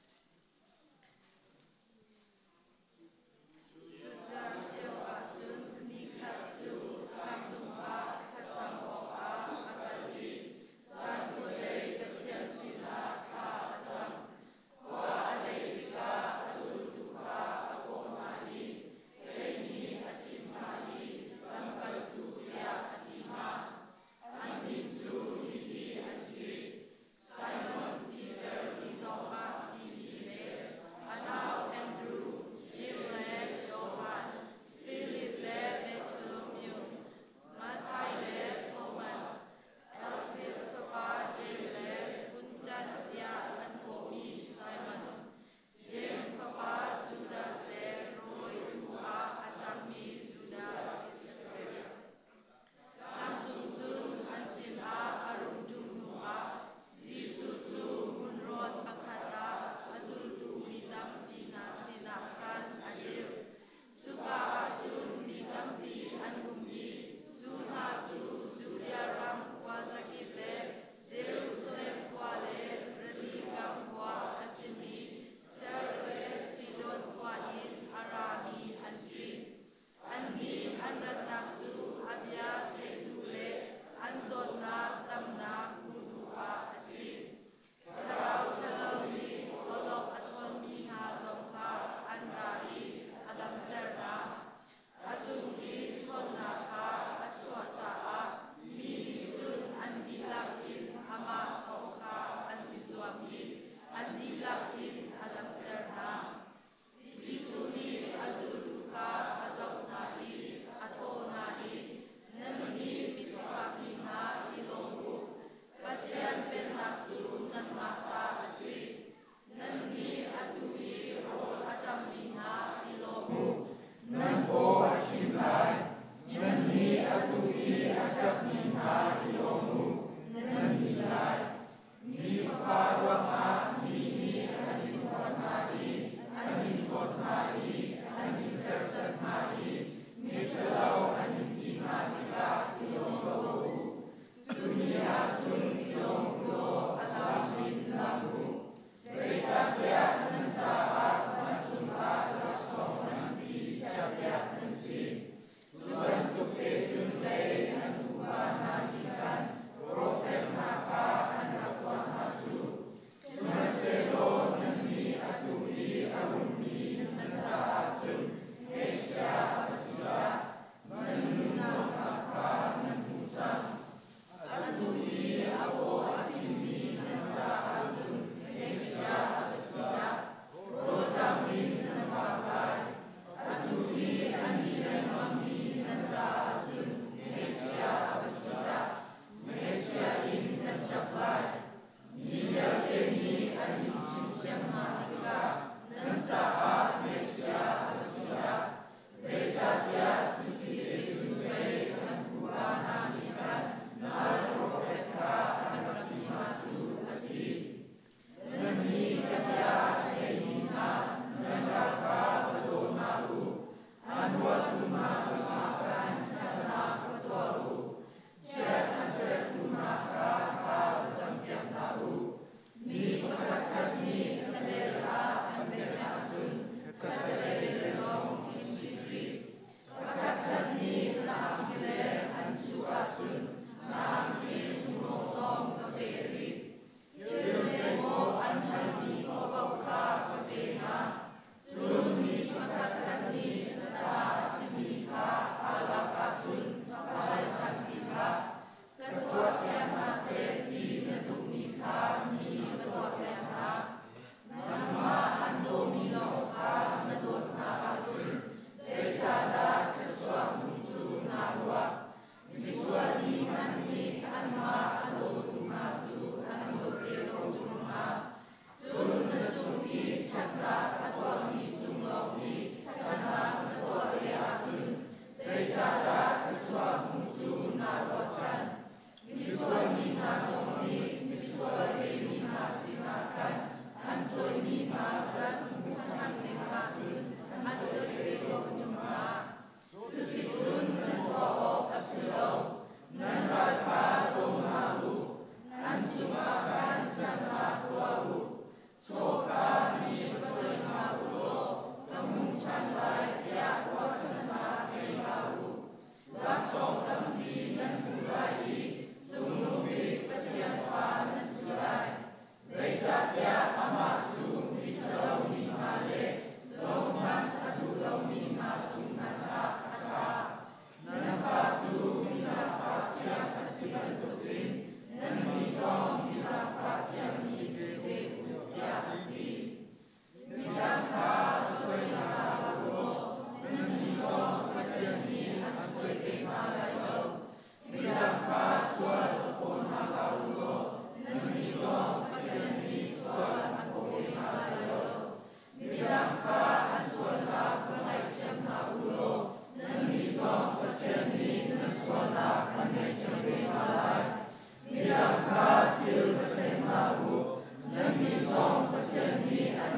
Cucan lio ahcun nikhat cu tlang cungah thlacam awkah a kal i zan khuadei Pathian sinah thla a cam. Khua a dei tikah a zultu kha a kawh hna i hleihnih a chimh hna i lamkaltu tiah a ti hna. Annih cu hihi an si: Simon Peter ti zongah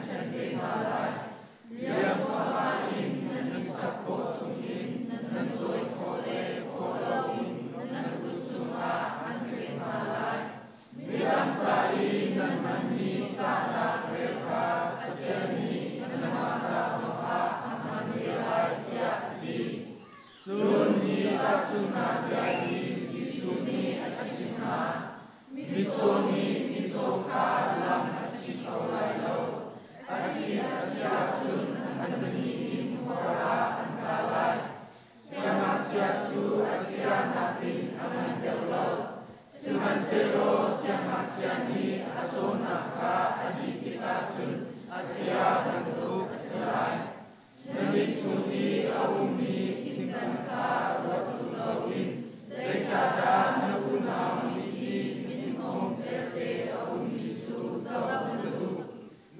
ṭhen ve hna lai. Liangkhua in nan i sak khawh chungin nan cawi khawh le khawh loin nan kut cungah an thlek hna lai. Midang ca i nan hmanmi tahnak rel kha Pathian nih nanmah ca zongah a hman ve lai, tiah a ti. Cun hi tahchunhnak bia hi Jesuh nih a chimh hna. Mitcaw nih mitcaw kha lam a chit kho lai lo. A chit a si ahcun an pahnih in khor ah an tla lai. Siangngakchia cu a saya nakin a ngan deuh lo. Sihmanhsehlaw siangngakchia nih a cawnnak kha a dih tikah cun a saya bantuk a si lai. Na mit chung i a ummi thingtan kha ruat ṭung loin zeicahdah na unau mit i mithmawng pelte a ummi cu zoh na duh?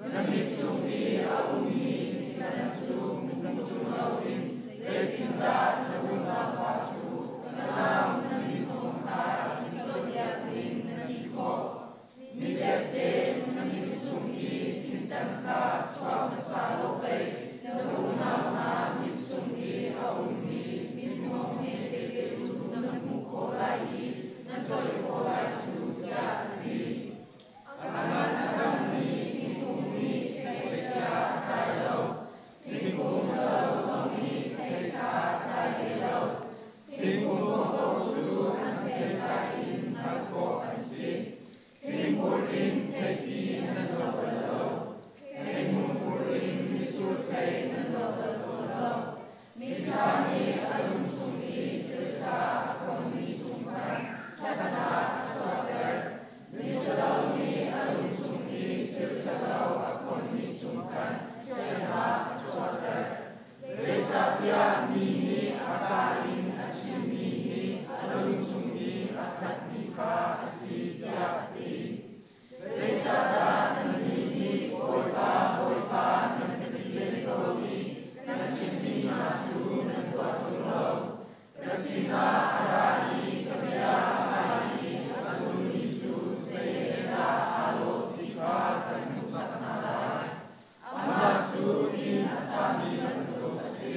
Na mit chung i a ummi thingtan cu hmu ṭung loin zeitindah na unaupa cu ka nau na mithmawng kha i cawnpiak ding na ti khawh? Midepde na mit chung i thingtan kha chuak hmasa law pei na unau hna mit chung i a ummi mithmawng hmetete cu na hmuh khawh lai i na coih khawh lai cu, tiah a ti. A ngan a dammi thingkung nih theichia a tlai lo, thingkung ṭhalo zong nih thei ṭha a tlai ve lo. Thingkung paohpaoh cu an theitlai in hngalh khawh an si. Thingpur in theipi nan lo bal lo, theihmungpur in mitsur thei nan lo bal fawn lo. Miṭha nih a lung chung i thil ṭha a khonmi chung khan ṭhatnak a chuahter. Miṭhalo nih a lung chung i thil ṭhalo a khonmi chung khan chiatnak a chuahter. Zeicahtiah mi nih a kaa in a chimmi hi a lung chung i a khatmi kha a si, tiah a ti. Zeicahdah nannih nih Bawipa, Bawipa, nan ka ti len ko i ka chimmi hna cu nan tuah ṭung lo? Ka sinah a ra i ka bia a ngai i a zulmi cu zei he dah aa lawh ti kha kan hmuhsak hna lai. Amah cu inn a sami bantuk a si.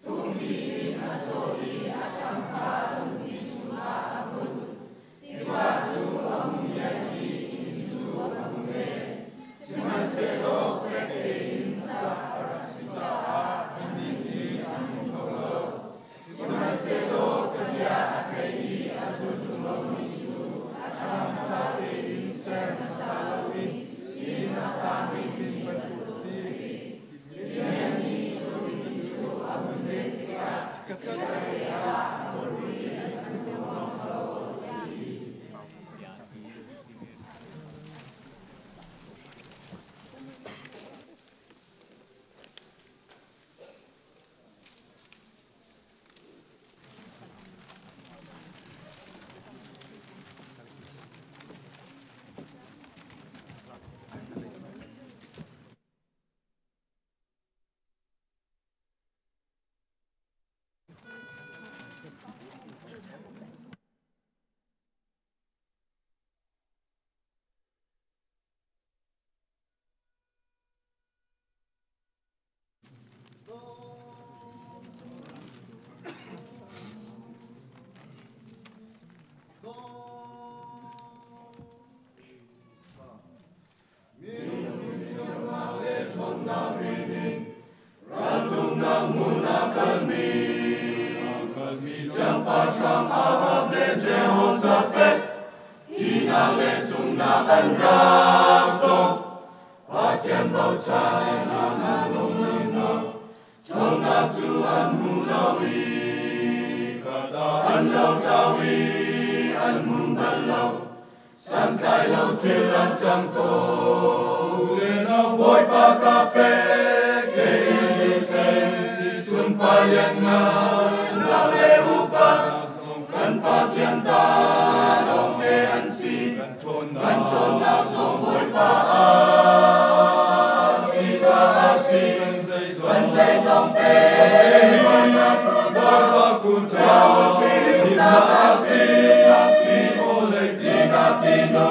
Thukpi in a cawh i a hram kha lungpi chungah a bunh. Tiva cu a hung lian i inn cu a hung len. Sihmanhsehlaw fek tein sak a rak si caah a hnin i a hnin kho lo. Sihmanhsehlaw ka bia a thei i a zul ṭung lomi cu a hram ṭha tein ser hmasa loin inn a sami min bantuk a si. Lianmi cu inn cu a hun len tikah chikkhatte ah a hur i a hnipuang ko, a ti. Siangpahrang Ahab le Jehoshaphat thihnak le sunghnak an rak tong. Pathian bochan an lungnak ṭhawnnak cu an hmu lo i an lotlau i an hmun bal lo. Santlai lo thil an cang ko. Bawipa ka fek tein sunpar lianngan nak le upat kan Pathian ta lawngte an si. Kan ṭhawnnak zong Bawipa a si ka a si. Kan zeizong te himnak a si. Tinak tinu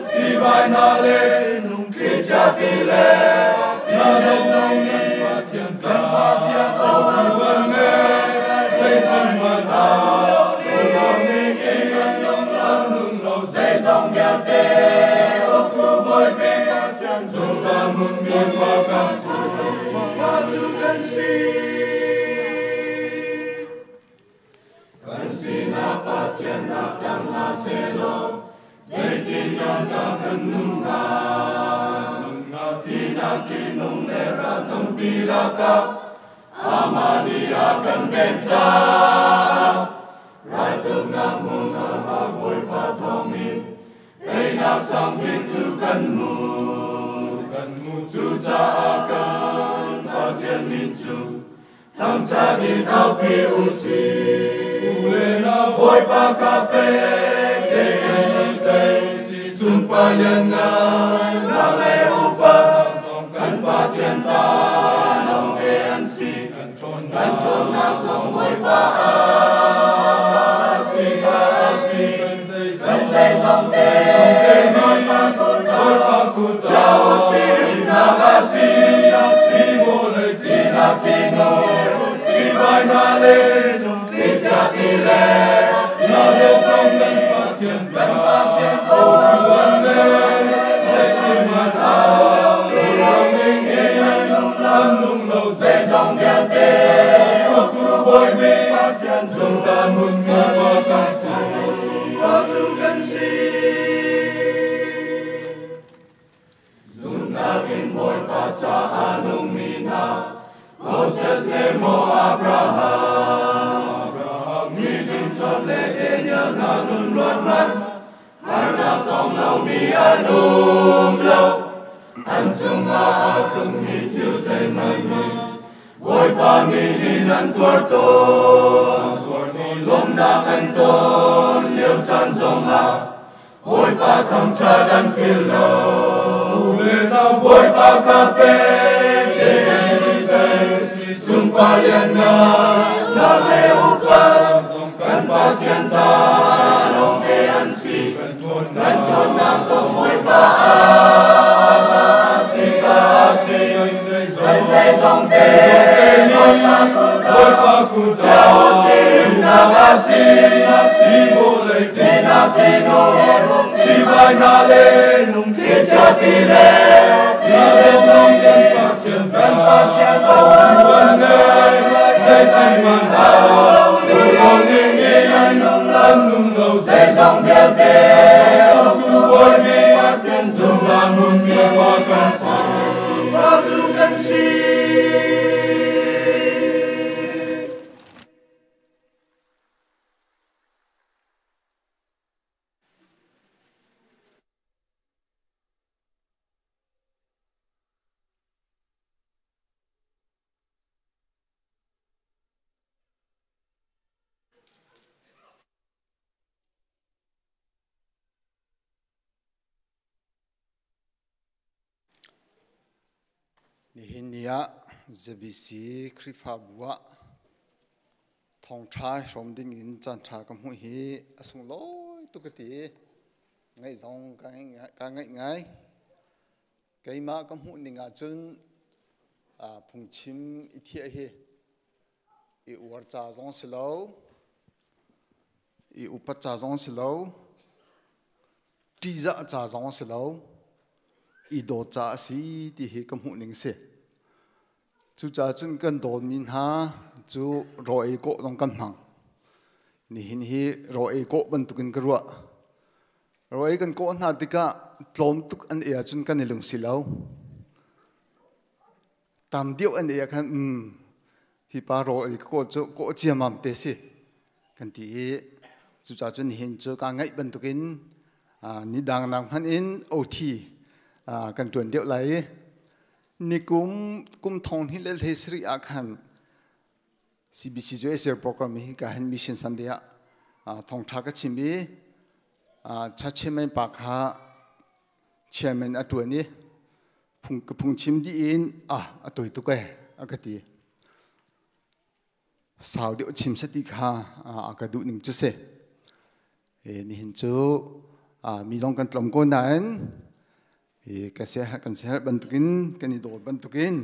sivai na le thlichia ti le le ral tampi lakah amah nih a kan ven caah raltuknak hmun ah Bawipa thawngin teinak sangbik cu kan hmu. Kan hmu. Cucaah kan Pathian min cu thangṭhat in aupi u sih. U le nau Bawipa ka fek tein sei sunpar lianngan nak le ufak kan Pathian ta lawngte an si. Kan ṭhawnnak zong Bawipa ah a si a si. Kan zeizong te Bawipa kut ah chia u sih himnak a si. Tinak tinu sivai hna le tlicia ti le na le zong kan Pathian kan Pathian ko cu an le zeitihmanh ah ning in an nung lo zeizong vialte uktu bawi bik Pathian zungzal hmunmi fa kan si fa cu kan si. Zumhtlak in Bawipa caah nungmi hna, Moses le maw Abraham, miding Job le Daniel hna nun ruat hmanh, harnak tong lomi an um lo. An cungah a tlungmi thil zeihmanh nih Bawipa min in an tuar tawn. Lawmhnak an ton lio caan zongah Bawipa thangṭhat an philh lo. Bawipa ka fek tein sei, sunpar lianngan nak le ufak kan Pathian ta lawngte an si. Kan ṭhawnnak zong Bawipa ah a si ka si. Kan zeizong te Bawipa kut ah chia u sih himnak a si. Tinak tinu sivai hna le thlichia ti le ti le zong kan Pathian kan Pathian ko an ngei zeitihmanh ah ning in an nung lo zeizong vialte uktu bawi bik Pathian zungzal hmunmi fa kan si fa cu kan si. Nihin ni ah ZBC Khrihfabu ah thawngṭha hrawm ding in caanṭha ka hmuh hi a sunglawi tuk ka ti. Ngaih zong ka ngaih ngai. Keimah ka hmuh ning ahcun phungchim i thiah hi i uar ca zong si lo, i upat ca zong si lo, ṭihzah ca zong a si lo, i dawt ca a si ti hi ka hmuh ning si. Cucaah cun kan dawtmi hna cu raw ei kawh zong kan hmang. Nihin hi raw ei kawh bantukin ka ruah. Raw ei kan kawh hna tikah tlawm tuk an ei ahcun kan i lungsi lo. Tam deuh an ei ah khan hi pa raw ei ka kawh cu kawh ciamam te si kan ti i cucaah cun nihin cu kaa ngaih bantukin ni dang nak hmanh in OT kan ṭuan deuh lai i nikum kum thong hnih le hlei sarih ah khan CBC cu Asia program hi ka hin Mission Sunday ah thawngṭha ka chim i cha chairman pa kha chairman a ṭuan i phung ka phungchim dih in ah a toi tuk e a ka ti. Sau deuh chim sati kha a ka duh ning cu si. E nihin cu mi zong kan tlawm ko nain ka siaherh kan siaherh bantukin kan i dawt bantukin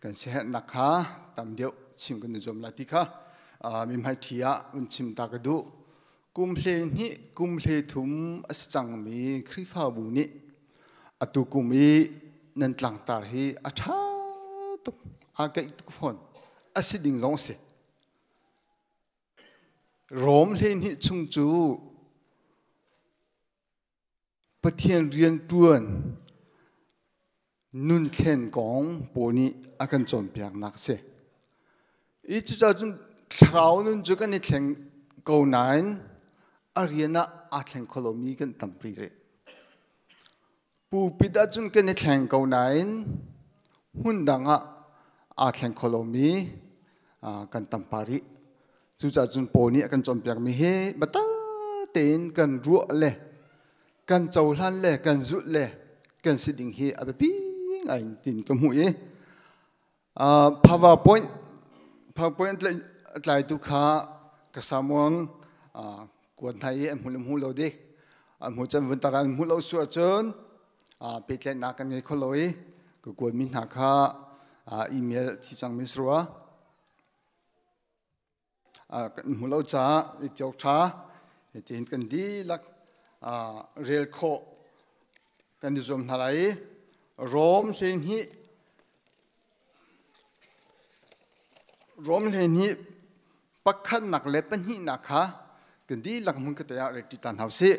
kan siaherhnak kha tam deuh chim kan i zuam lai ti kha mi hmaiṭhi ah un chim ta ka duh. Kum hle hnih kum hle thum a si cangmi Khrihfabu nih atu kum i nan tlangtar hi a ṭha tuk aa keih tuk fawn a si ding zong a si. Rom 12 chung cu Pathian rian ṭuan Nun thlen kong pawl nih a kan cawnpiaknak a si. I cucaah cun thlarau nun cu kan i thleng ko nain a rian ah aa thleng kho lomi kan tampi rih. Pulpit ahcun kan i thleng ko nain hmun dang ah aa thleng kho lomi kan tam pah rih. Cucaah cun Paul nih a kan cawnpiakmi hi biatak tein kan ruah le kan cohlan le kan zulh le kan si ding hi a biapi ngai tin ka hmuh i PowerPoint PowerPoint tlaitu kha ka samuang kuan hna i an hmu le hmu lo dik an hmu cun vun tar an hmu lo su ahcun pehtlaihnak kan ngei kho lo i ka kuanmi hna kha email thi cangmi si rua kan hmu lo caah i tiok ṭha tiin kan dihlak rel khawh kan i zuam hna lai i Rom 12 Rom 12 pakhatnak le pahnihnak kha kan dihlak hmun khat ah rel ṭi ta hna usih.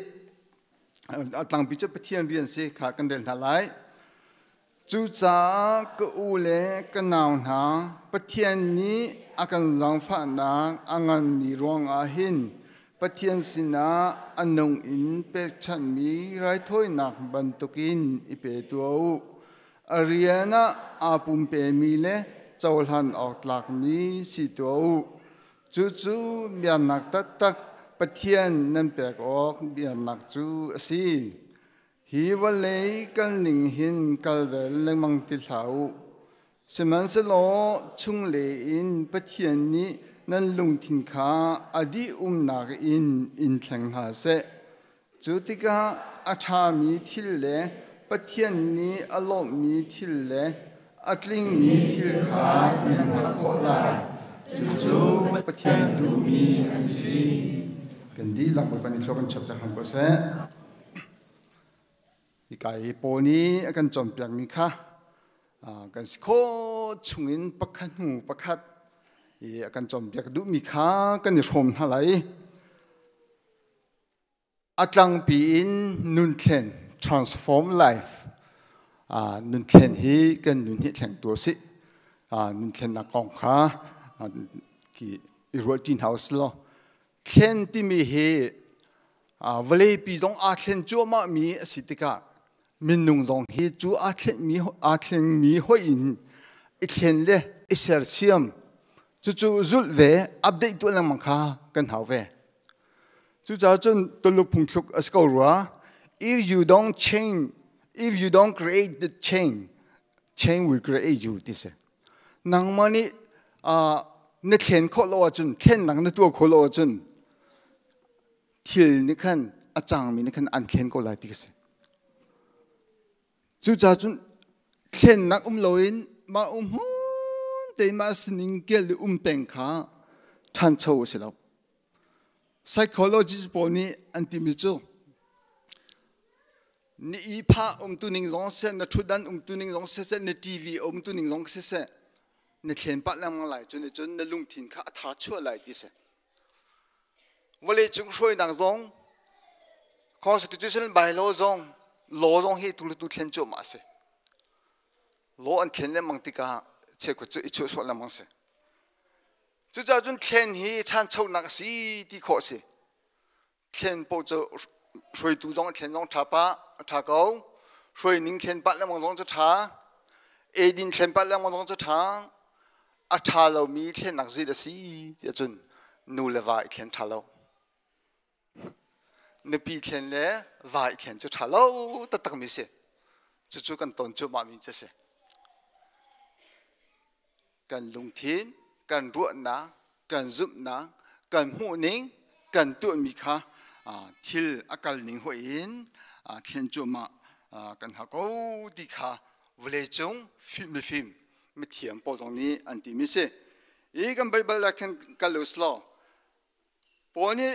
A tlangpi cu Pathian rian si kha kan rel hna lai. Cucaah ka u le ka nau hna, Pathian nih a kan zaangfahnak a nganmi ruangah hin Pathian sinah a nung in pekchanhmi raithawinak bantukin i pe tuah u. A rian ah aa pumpemi le cohlan awk tlakmi si tuah u. Cucu biaknak taktak Pathian nan pek awk biaknak cu a si. Hi vawlei kalning hin kal ve lengmang ti hlah u. Sihmanhsehlaw chungle in Pathian nih nan lungthin kha a dih umnak in in thleng hna seh. Cu tikah a ṭhami thil le Pathian nih a lawmhmi thil le a tlingmi thil kha nan hngalh khawh lai. Cucu Pathian duhmi an si. Kan dihlak Bawipa nih thlua kan chuakter hram ko seh. Hika i Paul nih a kan cawnpiakmi kha kan si khawh chungin pakhat hnu pakhat i a kan cawnpiak duhmi kha kan i hrawm hna lai. A tlangpi in nun thlen transform life nun thlen hi kan nun hi thleng tu a si. Nun thlennak kong kha i ruah ṭi hna usih law thlen timi hi vawleipi zong aa thlen cuahmahmi a si tikah minung zong hi cu aa thlenmi aa thlengmi hoih in i thlen le i sersiam cucu zulh ve update tuah lengmang kha kan hau ve. Cucaah cun Tuluk phungthluk a si ko rua if you don't change if you don't create the change change will create you ti si. Nangmah nih na thlen khawh lo ahcun thlennak na tuah khawh lo ahcun thil nih khan a cangmi nih khan an thlen ko lai ti ka si. Cucaah cun thlennak um loin mah um hmun tein mah sining kel i um peng kha ṭhancho a si lo. Psychologist pawl nih an timi cu ni i phah umtu ning zong seh na ṭhutdan umtu ning zong siseh na TV umtu ning zong siseh na thlen pah lengmang lai cu nih cun na lungthin kha a tha chuah lai ti si vawlei cung hruainak zong constitution bylaw zong law zong hi tu le tu thlen cuahmah a si law an thlen lengmang tikah cheukhat cu i chuahsuah lengmang si cucaah cun thlen hi ṭhanchonak a si ti khawh a si Thlen paoh cu hruaitu zong thlen zong ṭha pah a ṭha ko. Hruai ning thlen pah lengmang zong cu ṭha. Eidin thlen pah lengmang zong cu ṭha. A ṭha lomi thlennak zei dah si tiah cun nu le va i thlen ṭha lo. Nupi thlen le va i thlen cu ṭha lo taktakmi si. Cucu kan ton cuahmahmi cu a si. Kan lungthin, kan ruahnak, kan zumhnak, kan hmuhning, kan tuahmi kha thil a kalning hoih in thlen cuahmah kan hau ko ti kha vawleicung mifim mithiam pawl zong nih an timi si. I kan Baibal ah khin kal u law Paul nih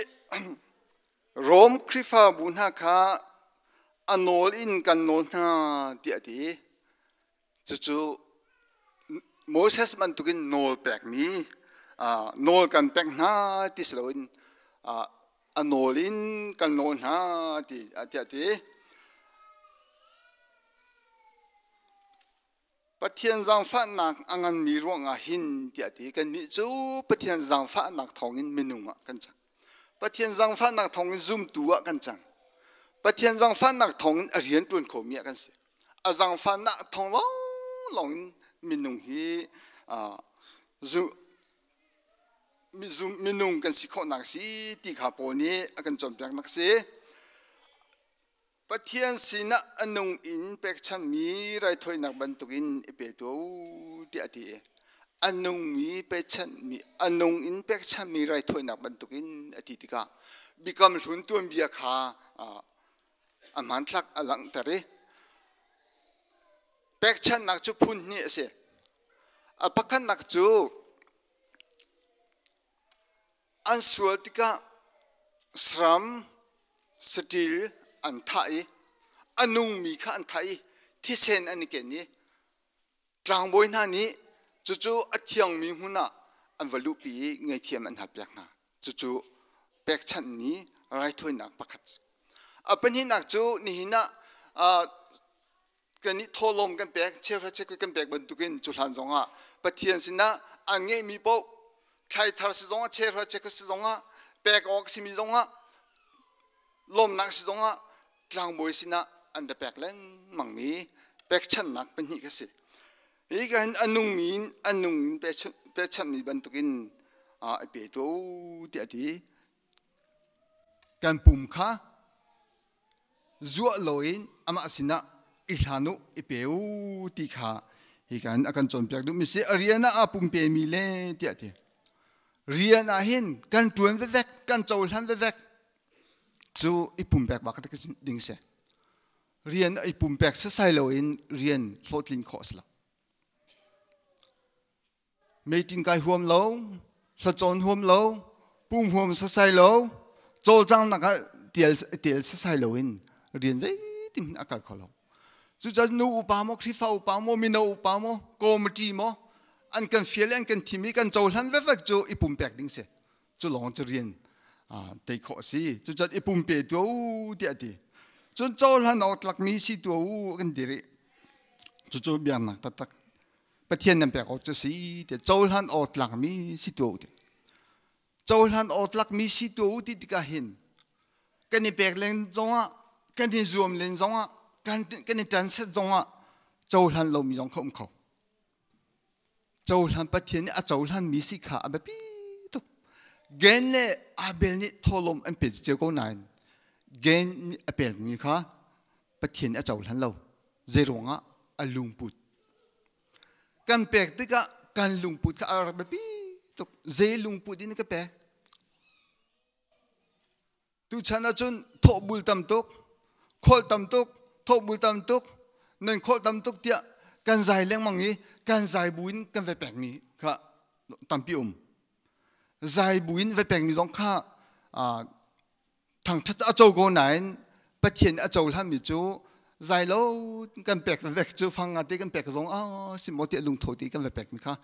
Rom Khrihfabu hna kha a nawl in kan nawl hna tiah a ti. Cucu Moses bantukin nawl pekmi nawl kan pek hna ti si loin a nawl in kan nawl hna ti tiah a ti. Pathian zaangfahnak a nganmi ruangah hin tiah ti kannih cu Pathian zaangfahnak thawngin minung ah kan cang. Pathian zaangfahnak thawngin zumtu ah kan cang. Pathian zaangfahnak thawngin a rian ṭuan khomi ah kan si. A zaangfahnak thawng lawnglawng in minung hi minung kan si khawhnak si ti kha Paul nih a kan cawnpiaknak si. Pathian sinah a nung in pekchanhmi raithawinak bantukin i pe tuah u tiah a ti i a nungmi pechanhmi a nung in pekchanhmi raithawinak bantukin a ti tikah Biakam Hlun tuanbia kha a hmanthlak a langhter i pekchanhnak cu phun hnih a si. A pakhatnak cu An sual tikah saram saṭil an thah i a nungmi kha an thah i thisen an i ken i tlangbawi hna nih cucu a thiangmi hmun ah an va luhpi i ngaihthiam an halpiak hna. Cucu pekchanhmi raithawinak pakhat. A pahnihnak cu nihin ah kan nih thawhlawm kan pek cheuhra cheukhat kan pek bantukin cu hlan zongah Pathian sinah an ngeihmi paoh thlaithar si zongah cheuhra cheukhat si zongah pek awk simi zongah lawmnak si zongah tlangbawi sinah an ra pek lengmangmi pekchanhnak pahnih kha si. Hi ka hin a nungmi in a nung in pechanhmi bantukin a pe tu tiah a ti. Kan pum kha zuah loin amah sinah i hlan u i pe u ti kha hi kan a kan cawnpiak duhmi si. A rian ah aa pumpemi le tiah ti. Rian ah hin kan ṭuan vevek, kan cohlan vevek cu i pumpek bak ding si. Rian i pumpek sasai loin rian hlawhtlin khawh a si lo. Meeting kai huam lo, hlacawn huam lo, pum huam sasai lo, cawlcanghnak ah tial, tial sasai lo in rian zeitin a kal kho lo. Cucaah nu upa maw, Khrihfa upa maw, mino upa maw, committee maw, an kan fial i an kan thim i kan cohlan vevek cu i pumpek ding si. Cu lawng cu rian tei khawh a si. Cucaah i pumpe tuah u tiah a ti. Cun cohlan awk tlakmi si tuah u kan ti rih. Cucu biaknak taktak Pathian nan pek awk cu si ti cohlan awk tlakmi si tuah u ti. Cohlan awk tlakmi si tuah u ti tikah hin kan i pek len zongah kan i zuam len zongah kan i ṭan set zongah cohlan lomi zong kha um kho. Cohlan Pathian nih a cohlanmi si kha a biapi tuk. Gen le Abel nih thawhlawm an pe cio ko nain Gen nih a pekmi kha Pathian nih a cohlan lo. Zeiruangah a lungput. Kan pek tikah kan lungput kha a rak biapi tuk. Zei lungput in ka pek? Tuchan ahcun thawhbul tam tuk, kholh tam tuk, thawhbul tam tuk, nan kholh tam tuk tiah kan zai lengmang i kan zai bu in kan vai pekmi kha tampi um. Zai bu in vai pekmi zong kha thangṭhat a co ko nain Pathian a cohlanmi cu zai lo kan pek vek cu fang nga te kan pek zong a si maw tiah lungtho te kan va pekmi kha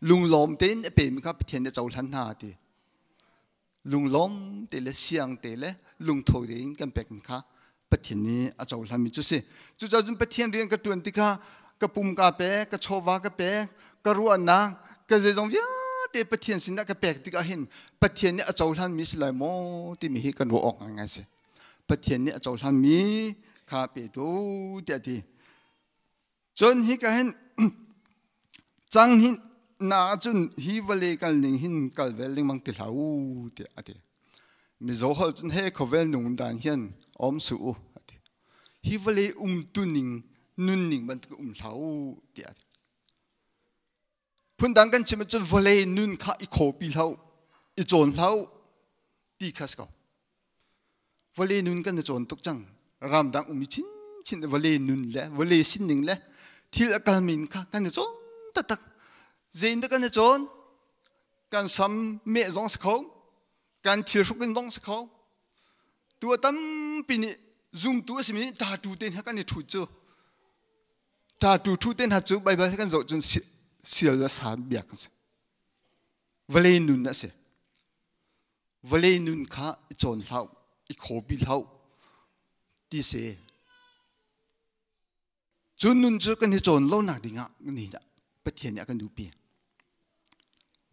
lunglawm tein a pemi kha Pathian a cohlan hna ti lunglawm te le siang te le lungtho tein kan pekmi kha Pathian nih a cohlanmi cu si. Cucaah cun Pathian rian ka ṭuan tikah ka pum ka pek, ka chawva ka pek, ka ruahnak, ka zeizong vialte Pathian sinah ka pek tikah hin Pathian nih a cohlanmi si lai maw timi hi kan ruah awk ngaingai si. Pathian nih a cohlanmi kha pe tu tiah a ti. Cun hika hin cang hin na ahcun hi vawlei kal ning hin kal vel lengmang ti hlah u tiah a ti. Mizo holh cun he khawvel nung dan hian om su u a ti. Hi vawlei umtu ning nunning bantuk um hlah u tiah a ti. Phundang kan chim ahcun vawlei nun kha i khawpi hlah u, i cawn hlah u ti kha si ko. Vawlei nun kan i cawn tuk cang. Ramdang um i chinchin vawlei nun le vawlei sining le thil a kalmin kha kan i cawn taktak. Zein dah kan i cawn? Kan sam meh zong si kho, kan thil hruk in zong si kho. Tu a tampi nih zumtu a simi ṭatu te hna kan i ṭhut cu Ṭatu ṭhu te hna cu Baibal kan zoh cun sial le sa biak an si. Vawlei nun a si. Vawlei nun kha i cawn hlah, i khawpi hlah ti si. Cu nun cu kan i cawn lo nak ding ah ni Pathian nih a kan duhpi.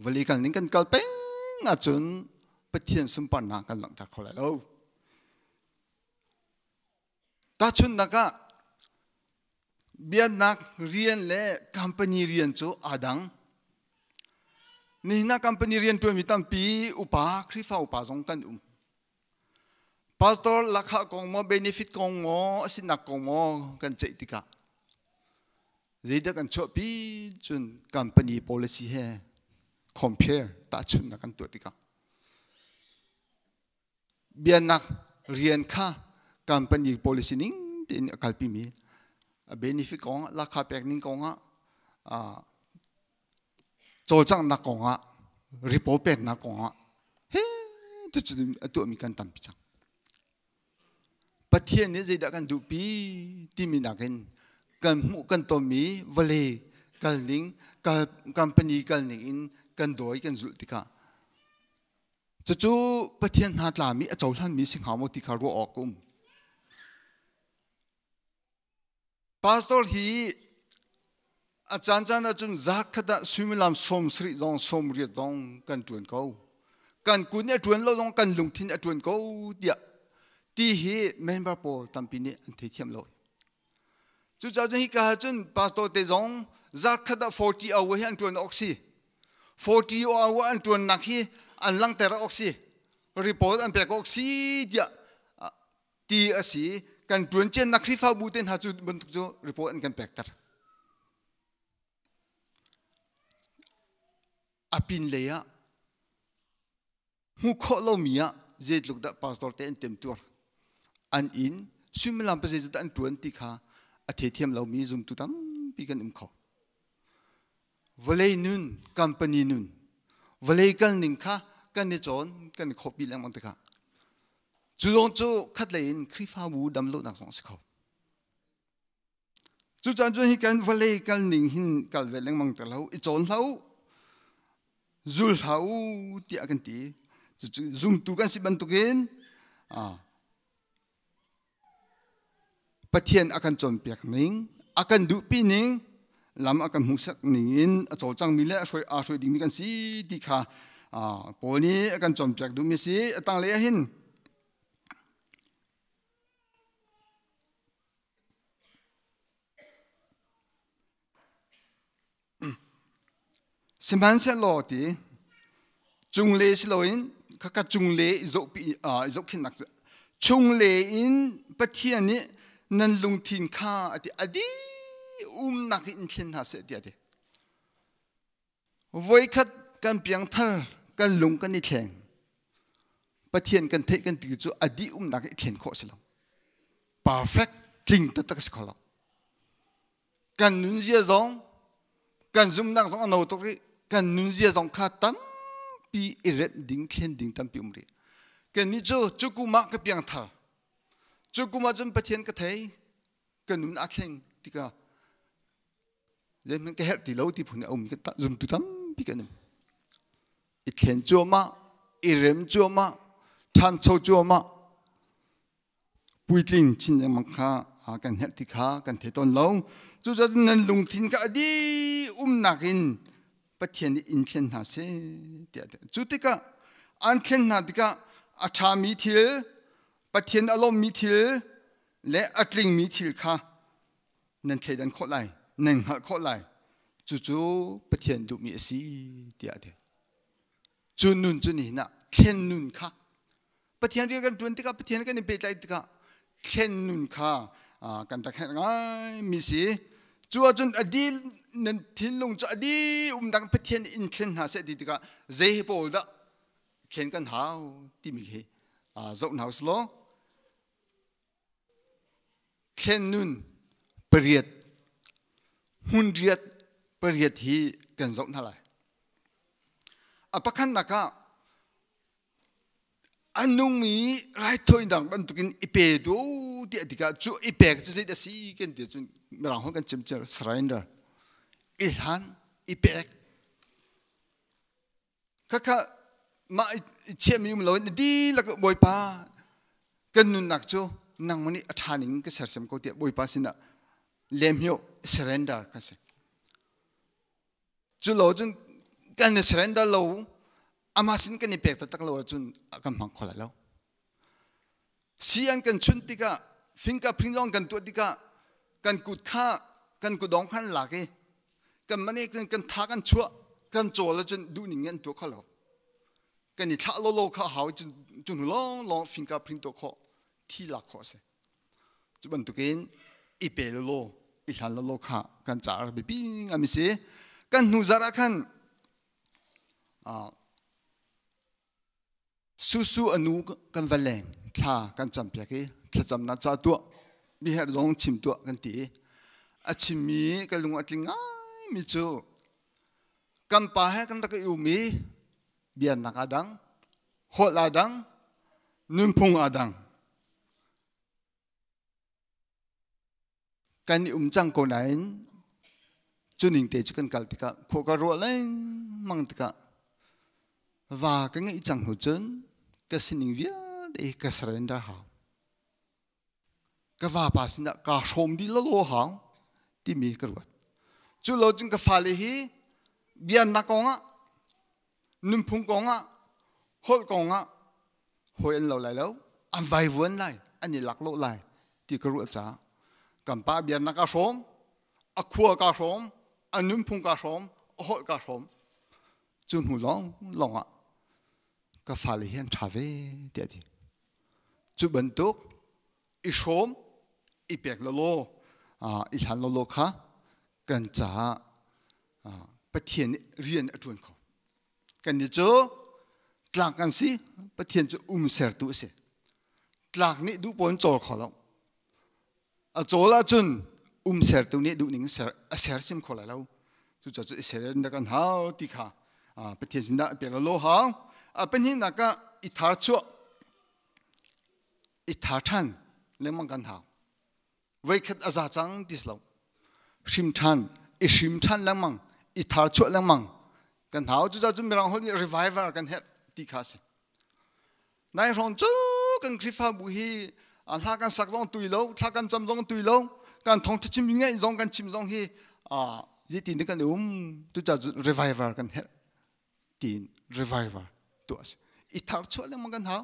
Vawlei kal ning kan kal peng ahcun Pathian sunparnak kan langhter kho lai lo. Tahchunhnak ah biaknak rian le company rian cu aa dang. Nihin ah company rian ṭuanmi tampi upa, Khrihfa upa zong kan um. Pastor lakha kong maw, benefit kong maw, a sinak kong maw kan ceih tikah zeidah kan chuahpi cun company policy he compare tahchunhnak kan tuah tikah bianak rian kha company policy ning tein a kalpi mi a benefit kong ah lakha pek ning kong ah cawlcanghnak kong ah report peknak kong ah he tucun a tuahmi kan tampi cang. Pathian nih zeidah kan duhpi timi nakin kan hmuh kan tonmi vawlei kal ning company kal ning in kan dawi kan zulh tikah cucu Pathian hna tlami a cohlanmi si hnga maw ti kha ruah awk um. Pastor hi a caancaan ahcun zaat khat ah suimilam 70 zong 80 zong kan ṭuan ko. Kan kun a ṭuan lo zong kan lungthin a ṭuan ko tiah ti hi member pawl tampi nih an theithiam lo. Cucaah cun hika ahcun pastor te zong zaat khat ah 40 hour hi an ṭuan awk si. 40 hour an ṭuannak hi an langhter awk si. Report an pek awk si tiah ti a si. Kan ṭuan ciannak Khrihfabu te hna cu bantuk cu report an kan pekter. A pin lei ah hmu khawh lomi ah zeitluk dah pastor te an temtuar an inn suimilam pa zeizat an ṭuan ti kha a theithiam lomi zumtu tampi kan um kho. Vawlei nun, company nun, vawlei kal ning kha kan i cawn, kan i khawpi lengmang tikah Cu lawng cu khatlei in Khrihfabu dam lonak zong a si kho. Cucaah cun hi kan vawlei kal ning hin kal ve lengmang te lo, i cawn hlah u, zul hlah u tiah kan ti. Cucu zumtu kan si bantukin Pathian a kan cawnpiak ning, a kan duhpi ning, lam a kan hmuhsak ning in a cawlcangmi le a hruai aa hruai dingmi kan si ti kha Paul nih a kan cawnpiak duhmi a si. A tanglei ah hin Sihmanhsehlaw ti cungle si loin khakha cungle i zohpi i zohkhenhnak cu chungle in Pathian nih nan lungthin kha a ti a dih umnak in thlen hna seh tiah a ti. Voikhat kan piangthar kan lung kan i thleng. Pathian kan theih kan ti cu a dih umnak i thlen khawh si lo. Perfect tling taktak si kho lo. Kan nunzia zong kan zumnak zong a no tuk rih. Kan nunzia zong kha tampi i remh ding thlen ding tampi um rih. Kannih cu cu kum ah ka piangthar. Cu kum ah cun Pathian ka thei. Ka nun aa thleng tikah zeihmanh ka herh ti lo ti phun a um ka zumtu tampi kan um. I thlen cuahmah, i rem cuahmah, ṭhancho cuahmah, puitling chin lengmang kha kan herh ti kha kan thei tawn lo. Cucaah nan lungthin kha a dih umnak in Pathian nih in thlen hna seh tiah cu tikah an thlen hna tikah a ṭhami thil Pathian a lawmmi thil le a tlingmi thil kha nan thleidan khawh lai nan hngalh khawh lai cucu Pathian duhmi a si tiah a ti. Cu nun cu nihin ah thlen nun kha Pathian rian kan ṭuan tikah Pathian kan i pehtlaih tikah thlen nun kha kan rak herh ngaimi si. Cu ahcun a dil nan thinlung cu a dih umdang Pathian in thlen hna seh ti tikah zei hi pawl dah thlen kan hau timi hi zoh hna usih law Thlen nun pariat hmun riat pariat hi kan zoh hna lai. A pakhatnak ah a nungmi raithawinak bantukin i pe tu tiah tikah cu i pek cu zeidah si kan ti cun mirang holh kan chim cu surrender i hlan i pek Khakha mah i chiahmi um loin dihlak Bawipa kan nunnak cu nangmah nih a ṭha ning ka sersiam ko tiah Bawipa sinah Lem hiu surrender kan si. Cu lo cun kan i surrender lo amah sin kan i pek taktak lo ahcun kan hmang kho lai lo. Si an kan chunh tikah fingerprint zong kan tuah tikah kan kut kha kan kutdong khan lak i kan mane kan tha kan chuah kan cawl ahcun duhning an tuah kho lo. Kan i thlah lolo kha hau cun cu hnu lawng lawng fingerprint tuah khawh thi lak khawh a si. Cu bantukin i pe lolo i hlan lolo kha kan caah biapi ngai si. Kan hnu zarh ah khan Susu a nu kan va leng thla kan campiak i thlacamnak ca tuah biaherh zong chim tuah kan ti i a chimmi ka lung a tling ngaimi cu kan pa he kan rak i um i bianak aa dang, holh aa dang, nunphung aa dang. Kan i um cang ko nain cu ning te cu kan kal tikah khua ka ruah lengmang tikah va ka ngeih cang hnu cun ka sining vialte hi ka surrender hau. Ka vapa sinah kaa hrawm dih lawlaw hau timi ka ruat. Cu lo cun ka fale hi bianak kongah nunphung kongah holh kongah hawi an lo lai lo an vaivuan lai an i lak lo lai ti ka ruah caah kan pa biaknak ka hrawm a khua ka hrawm a nunphung ka hrawm a holh ka hrawm cu hnu lawng lawng ah ka fale hi an ṭha ve tiah ti cu bantuk i hrawm i pek lawlaw i hlan lawlaw kha kan caah Pathian nih rian a ṭuan kho. Kannih cu tlak kan si, Pathian cu um sertu a si. Tlak nih duh pawl in cawl kho lo. A cawl ahcun um sertu nih duh ning ser a ser sim kho lai lo. Cucaah cu i ser in kan hau ti kha Pathian sinah pek lo hau. A pahnihnak ah i thar chuah, i thar ṭhan lengmang kan hau. Voikhat a za cang ti si lo. Hrim ṭhan, i hrim ṭhan lengmang, i thar chuah lengmang kan hau. Cucaah cun Mirang holh nih revival kan herh ti kha a si. Nai hrawng cu kan Khrihfabu hi hla kan sak zong tui lo, thla kan cam zong tui lo, kan thawngṭha chim ngaih zong kan chim zong hi zeitin kan um. Cucaah cun revival kan herh tiin revival tuah a si. I thar chuah lengmang kan hau.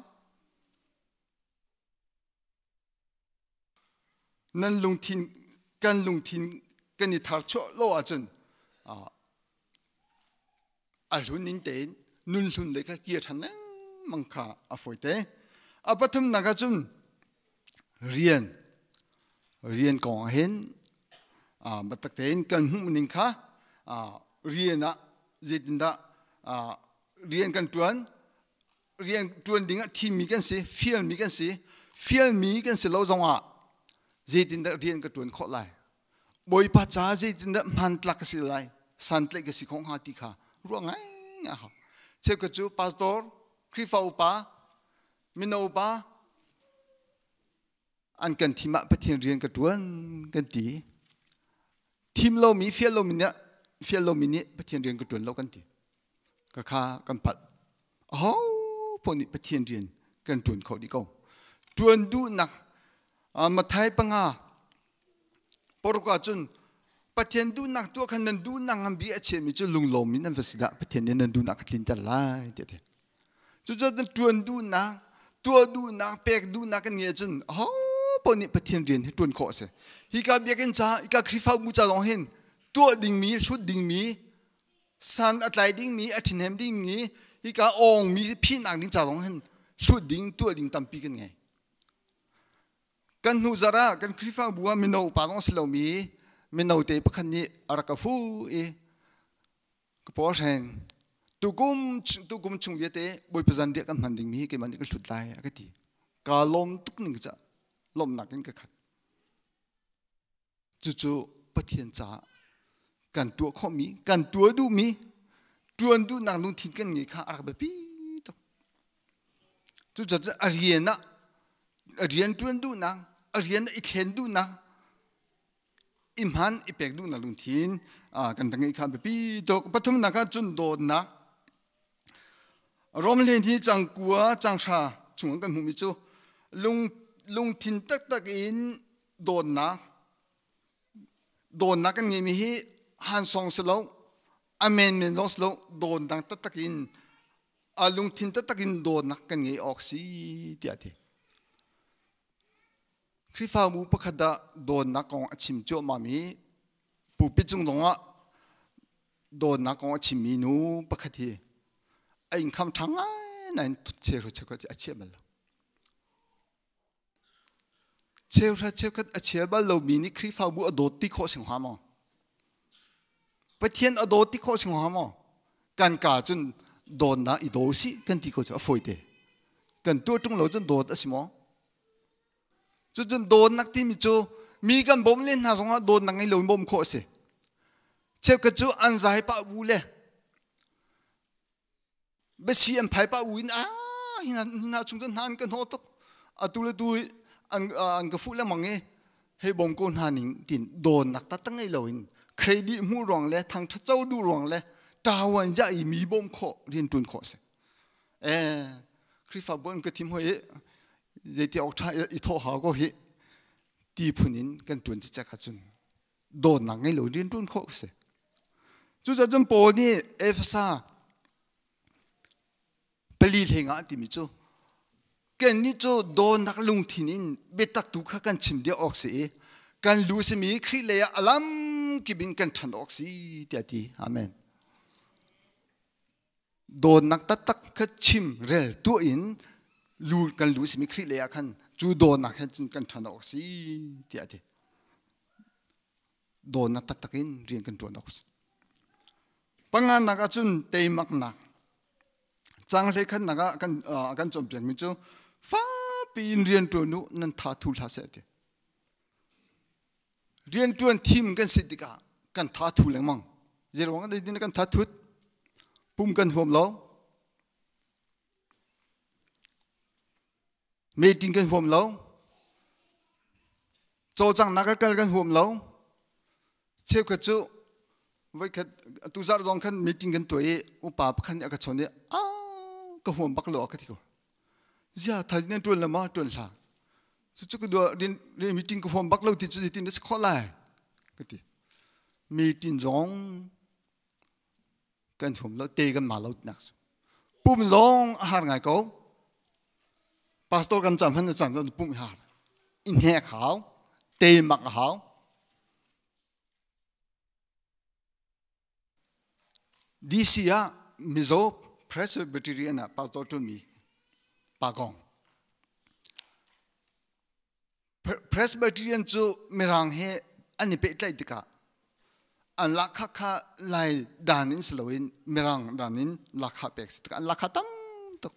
Nan lungthin kan lungthin kan i tharchuah lo ahcun a hlun in tein nun hlun lei kha kir ṭhan lengmang kha a fawi te. A pathumnak ahcun rian rian kong ah hin biatak tein kan hmuh ning kha rian ah zeitindah rian kan ṭuan rian ṭuan ding ah thimmi kan si fialmi kan si fialmi kan si lo zongah zeitindah rian ka ṭuan khawh lai bawipa ca zeitindah hmantlak ka si lai santlaih ka si khawh hnga ti kha ruah ngai a hau cheukhat cu pastor Khrihfa upa mino upa an kan thim ah Pathian rian ka ṭuan kan ti thim lomi fial lomi nih fial lomi nih Pathian rian ka ṭuan lo kan ti ka kha kan palh aho paoh nih Pathian rian kan ṭuan kho dih ko ṭuan duhnak Mathai panga paruk ah cun Pathian duhnak tuah khan nan duhnak ngan bi a chehmi cu lunglawm in nan va si dah Pathian nih nan duhnak ka tlinter lai tiah ti cucu ṭuan duhnak tuah duhnak pek duhnak kan ngeih ahcun aho paoh nih Pathian rian hi ṭuan khawh a si hika biakinn ca hika Khrihfabu ca zong hin tuah dingmi hlut dingmi san a tlai dingmi a ṭhihnem dingmi hika awngmi phihnak ding ca zong hin hlut ding tuah ding tampi kan ngei kan hnu zarh ah kan Khrihfabu ah mino upa zong a si lomi mino te pakhat nih a rak ka fu i ka paw hreng tukum tukum chung vialte Bawipa zanriah kan hman dingmi hi keimah nih ka hlut lai a ka ti ka lawm tuk ning ca lawmhnak in ka khat Cucu Pathian caah kan tuah khawhmi, kan tuah duhmi, ṭuan duhnak lungthin kan ngeih kha a rak biapi tuk. Cucaah a rian ah a rian ṭuan duhnak, a rian i thlen duhnak, i hman i pek duhnak lungthin kan rak ngeih kha a biapi tuk. Pathumnak ah cun dawtnak. Rom hlen hi cangkua canghra chung kan hmuhmi cu lung lungthin taktak in dawtnak. Dawtnak kan ngeimi hi han song si lo, a menmen zong si lo, dawtnak taktak in a lungthin taktak in dawtnak kan ngei awk si tiah a ti. Khrihfabu pakhat ah dawtnak kong a chim cuahmah mi pulpit cung zongah dawtnak kong a chimmi nu pakhat hi a income ṭha ngai nain cheuhra cheukhat a chiah bal lo. Cheuhra cheukhat a chia bal lomi nih Khrihfabu a dawt ti khawh si hnga maw? Pathian a dawt ti khawh si hnga maw? Kan ka cun dawtnak i daw sih kan ti ko cu a fawite. Kan tuah ṭung lo cun dawt a si maw? Cucun dawtnak timi cu mi kan bawmh len hna zongah dawtnak ngei lo in bawmh khawh a si. Cheukhat cu an zai pah bu le biasi an phai pah u in a hina chung cun hna an ka hnawh tuk atu le tu an ka fuh lengmang i hei bawm ko hna ning tin dawtnak taktak ngei lo in credit hmuh ruang le thangṭhat co duh ruang le ṭawan ja i mi bawm khawh rian ṭuan khawh a si. Eh, Khrihfabu an ka thim hoi i zeiti awk ṭha i thawh hau ko hi ti phun in kan ṭuan cicek ahcun dawtnak ngei lo rian ṭuan khawh si. Cucaah cun Paul nih Efesa pali hleng ah timi cu kannih cu dawtnak lungthin in biatak tu kha kan chim deuh awk si i kan lu simi Khrih lei ah a lam kip in kan ṭhan awk si tiah a ti. Amen. Dawtnak taktak kha chim rel tuah in lu kan lu simi Khrih lei ah khan cu dawtnak he cun kan ṭhan awk si tiah a ti. Dawtnak taktak in rian kan ṭuan awk si. Panganak ah cun teimaknak canghlei khatnak ah kan kan cawnpiakmi cu fakpi in rian ṭuan u nan tha thu hlah seh ti. Rianṭuan thim kan si tikah kan tha thu lengmang. Zeiruang ah din kan tha thut? Pum kan huam lo. Meeting kan huam lo. Cawlcanghnak ka kal kan huam lo. Cheukhat cu voikhat tuzarh zong khan meeting kan tuah i upa pakhat nih a ka chawn i a ka huam bak lo a ka ti ko. Zia thal nan ṭuan le ma ṭuan hlah. Cucu ka dua rian meeting ka huam bak lo ti cu zeitin na si khawh lai ka ti. Meeting zong kan huam lo te kan ma lo tinak cu. Pum zong a har ngai ko. Pastor kan cam han na caan caan pum har. I hnek hau, te mak a hau. DC ah Mizo Presbyterian ah pastor ṭuanmi pa kong. Presbyterian cu Mirang he an i pehtlaih tikah an lahkhah kha Lai dan in si loin Mirang dan in lahkhah pek si tikah an lahkhah tam tuk.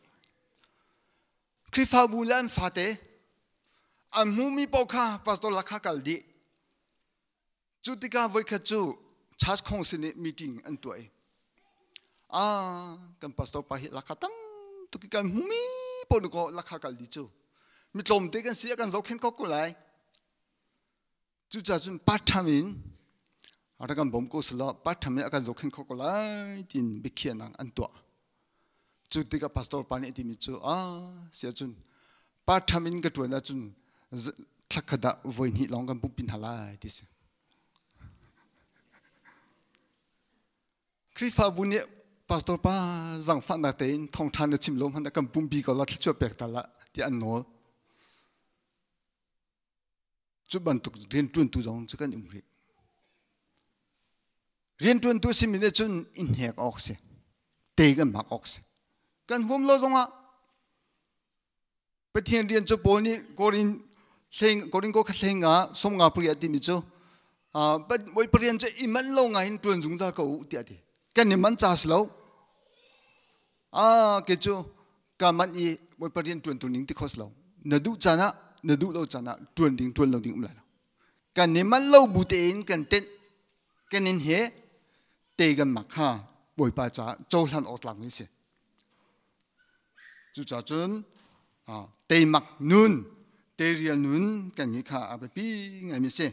Khrihfabu le an fate an hmumi paoh kha pastor lahkhah kal dih. Cu tikah voikhat cu church council nih meeting an tuah i ah kan pastor pa hi lakha tam tuk i kan hmumi paoh nu ko lakha kal di cu mi tlawmte kan si a kan zohkhenh ko ko lai. Cucaah cun part time in rak kan bawm ko selaw part time in a kan zohkhenh kho ko lai tiin biakhiahnak an tuah. Cu tikah pastor pa nih a timi cu ah si ahcun part time in ka ṭuan ahcun thla khat ah voi hnih lawng kan pumpi hna lai ti si. Khrihfabu nih pastor pa zangfahnak tein thawngṭha na chim lo hmanh ah kan pumpi ko la thluachuah pek ta la tiah an nawl. Cu bantuk rianṭuantu zong cu kan um rih. Rianṭuantu simi nih cun i hnek awk si. Te kan mak awk si. Kan huam lo zongah Pathian rian cu Paul nih Korin hleng Korin ko kha hleng ah somnga puri a timi cu voi parian cu i manh lo ngai in ṭuan zungzal ko u tiah a ti. Kan i manh ca si lo. Ah ke cu ka manh i Bawipa rian ṭuan tu ning ti kho si lo. Na duh caan ah na duh lo caan ah ṭuan ding ṭuan lo ding um lai lo. Kan i manh lo bu tein kan tenh kan in he te kan mak kha Bawipa caah cohlan awk tlak mi si. Cucaah cun teimak nun teirial nun kan ngeih kha a biapi ngaimi si.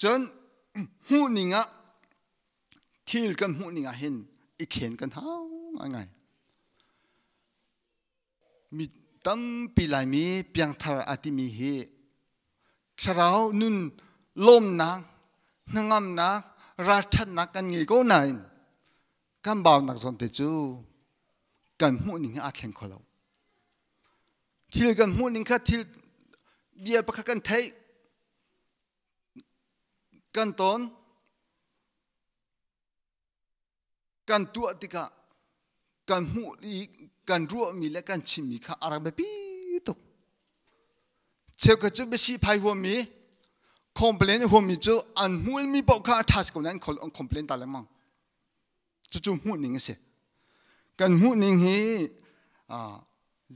Cun hmuhning ah thil kan hmuhning ah hin i thlen kan hau ngaingai. Mi tampi Laimi piangthar aa timi hi thlarau nun lawmnak, Hnangamnak, ralṭhatnak kan ngei ko nain kan baunak zawn te cu kan hmuh ning hi aa thleng kho lo. Thil kan hmuh ning kha thil bia pakhat kan theih kan ton kan tuah tikah kan hmuh i kan ruahmi le kan chimmi kha a rak biapi tuk. Cheukhat cu biasi phai huammi complain huammi cu an hmuhmi paoh kha a ṭha si ko nain an complain ta lengmang. Cucu hmuhning a si. Kan hmuhning hi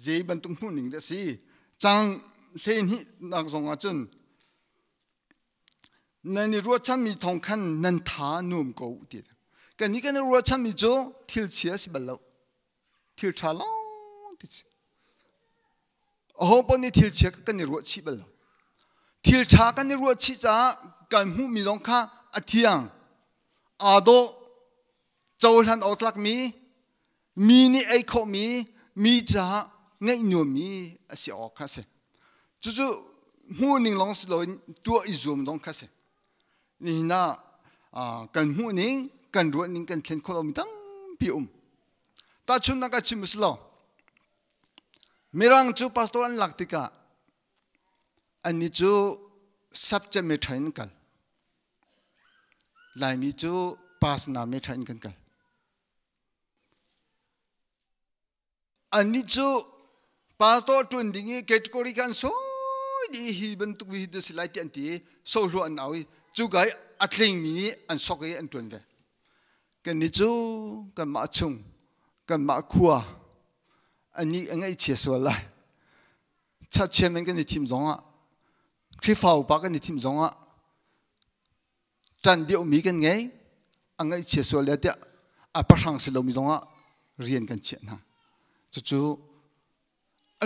zei bantuk hmuhning dah a si? Cang 12 nak zong ah cun nan i ruahchanmi thawng khan nan tha nuam ko ti. Kannih kan i ruahchanmi cu thil chia si bal lo. Thil ṭha lawng ti si. Aho paoh nih thil chia kan i ruah chih bal lo. Thil ṭha kan i ruah chih caah kan hmuhmi lawng kha a thiang, aa dawh, cohlan awk tlakmi, mi nih ei khawhmi, mi caah ngeih nuammi a si awk kha a si. Cucu hmuhning lawng si loin tuah i zuam zong kha a si. Nihin ah kan hmuhning, kan ruahning kan thlen khawh lomi tampi a um. Tahchunhnak ah chim u si law, Mirang cu pastor an lak tikah annih cu subject matter in kal. Laimi cu pasna matter in kan kal. Annih cu pastor ṭuan ding i category kan sawi dih hi bantuk hi si lai ti an ti i sohluah an au i cu ka i a tlingmi nih an sok i an ṭuan ve. Kannih cu kanmah chung, kanmah khua anih a ngaihchia sual lai. Church chairman kan i thim zongah, Khrihfa upa kan i thim zongah ṭan deuhmi kan ngei, a ngaihchia sual le tiah a pahrang si lomi zongah rian kan chiah hna. Cucu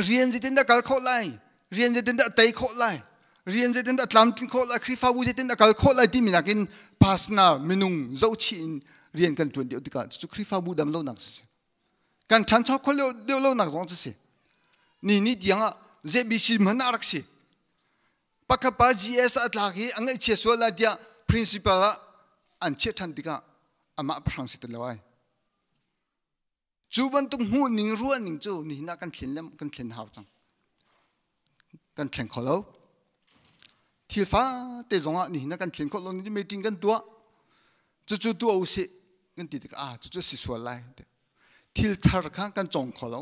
rian zeitin dah kal khawh lai, rian zeitin dah tei khawh lai, rian zeitin dah tlamtlin khawh lai, Khrihfabu zeitin dah kal khawh lai timi nakin pasna minung zohchih in rian kan ṭuan deuh tikah cucu Khrihfabu dam lonak si. Kan ṭhancho khawh deuh lonak zong cu si. Ni ni tiang ah ZBC hmanh ah rak si. Pakhat pa GS a tlak i a ngaihchia sual lai tiah principal ah an chiah ṭhan tikah amah pahrang si ti lo ai. Cu bantuk hmuh ning ruah ning cu nihin ah kan thlen le kan thlen hau cang. Kan thleng kho lo. Thil fate zong ah nihin ah kan thlen khawh lo ni meeting kan tuah. Cucu tuah usih kan ti tikah ah cucu si sual lai. Thil thar kha kan cawng kho lo.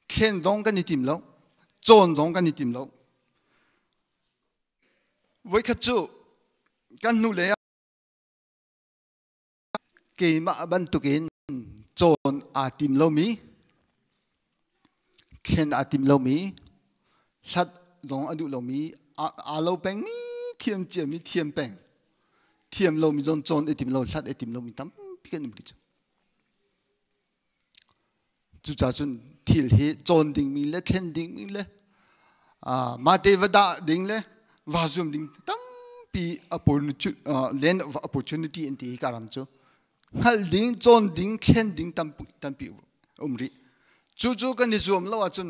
Thlen zong kan i tim lo. Cawn zong kan i tim lo. Voikhat cu kan hnu lei Keimah bantukin cawn aa tim lomi, thlen aa tim lomi, hlat zong a duh lomi, aa lo pengmi, thiam ciami thiam peng, thiam lomi zong cawn i tim lo, hlat i tim lomi tampi kan um rih cu. Cucaah cun thil hi cawn dingmi le thlen dingmi le mah te va dah ding le va zuam ding tampi land of opportunity an ti hi ka ram cu hngalh ding cawn ding thlen ding tampi um rih. Cu cu kan i zuam lo ahcun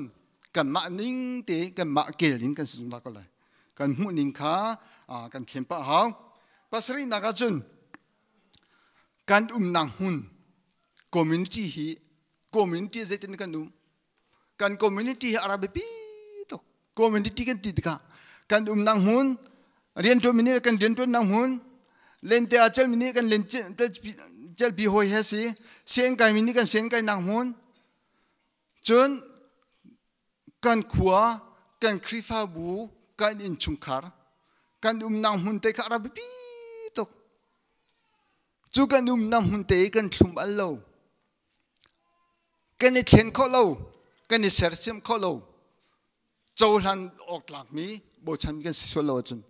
kanmah ning te kanmah kel in kan si zungzal ko lai. Kan hmuh ning kha kan thlen pah hau. Pasarihnak ahcun kan umnak hmun community hi community zeitin kan um kan community hi a rak biapi tuk community kan ti tikah kan umnak hmun rianṭuanmi nih kan rianṭuannak hmun lente a celmi nih kan len celpi hawi he si siangkaimi nih kan siangkainak hmun cun kan khua kan Khrihfabu kan innchungkhar kan umnak hmun te kha a rak biapi tuk Cu kan umnak hmun te i kan thlum al lo. Kan i thlen khawh lo, kan i sersiam khawh lo. Cohlan awk tlakmi bochan kan si sual lo ahcun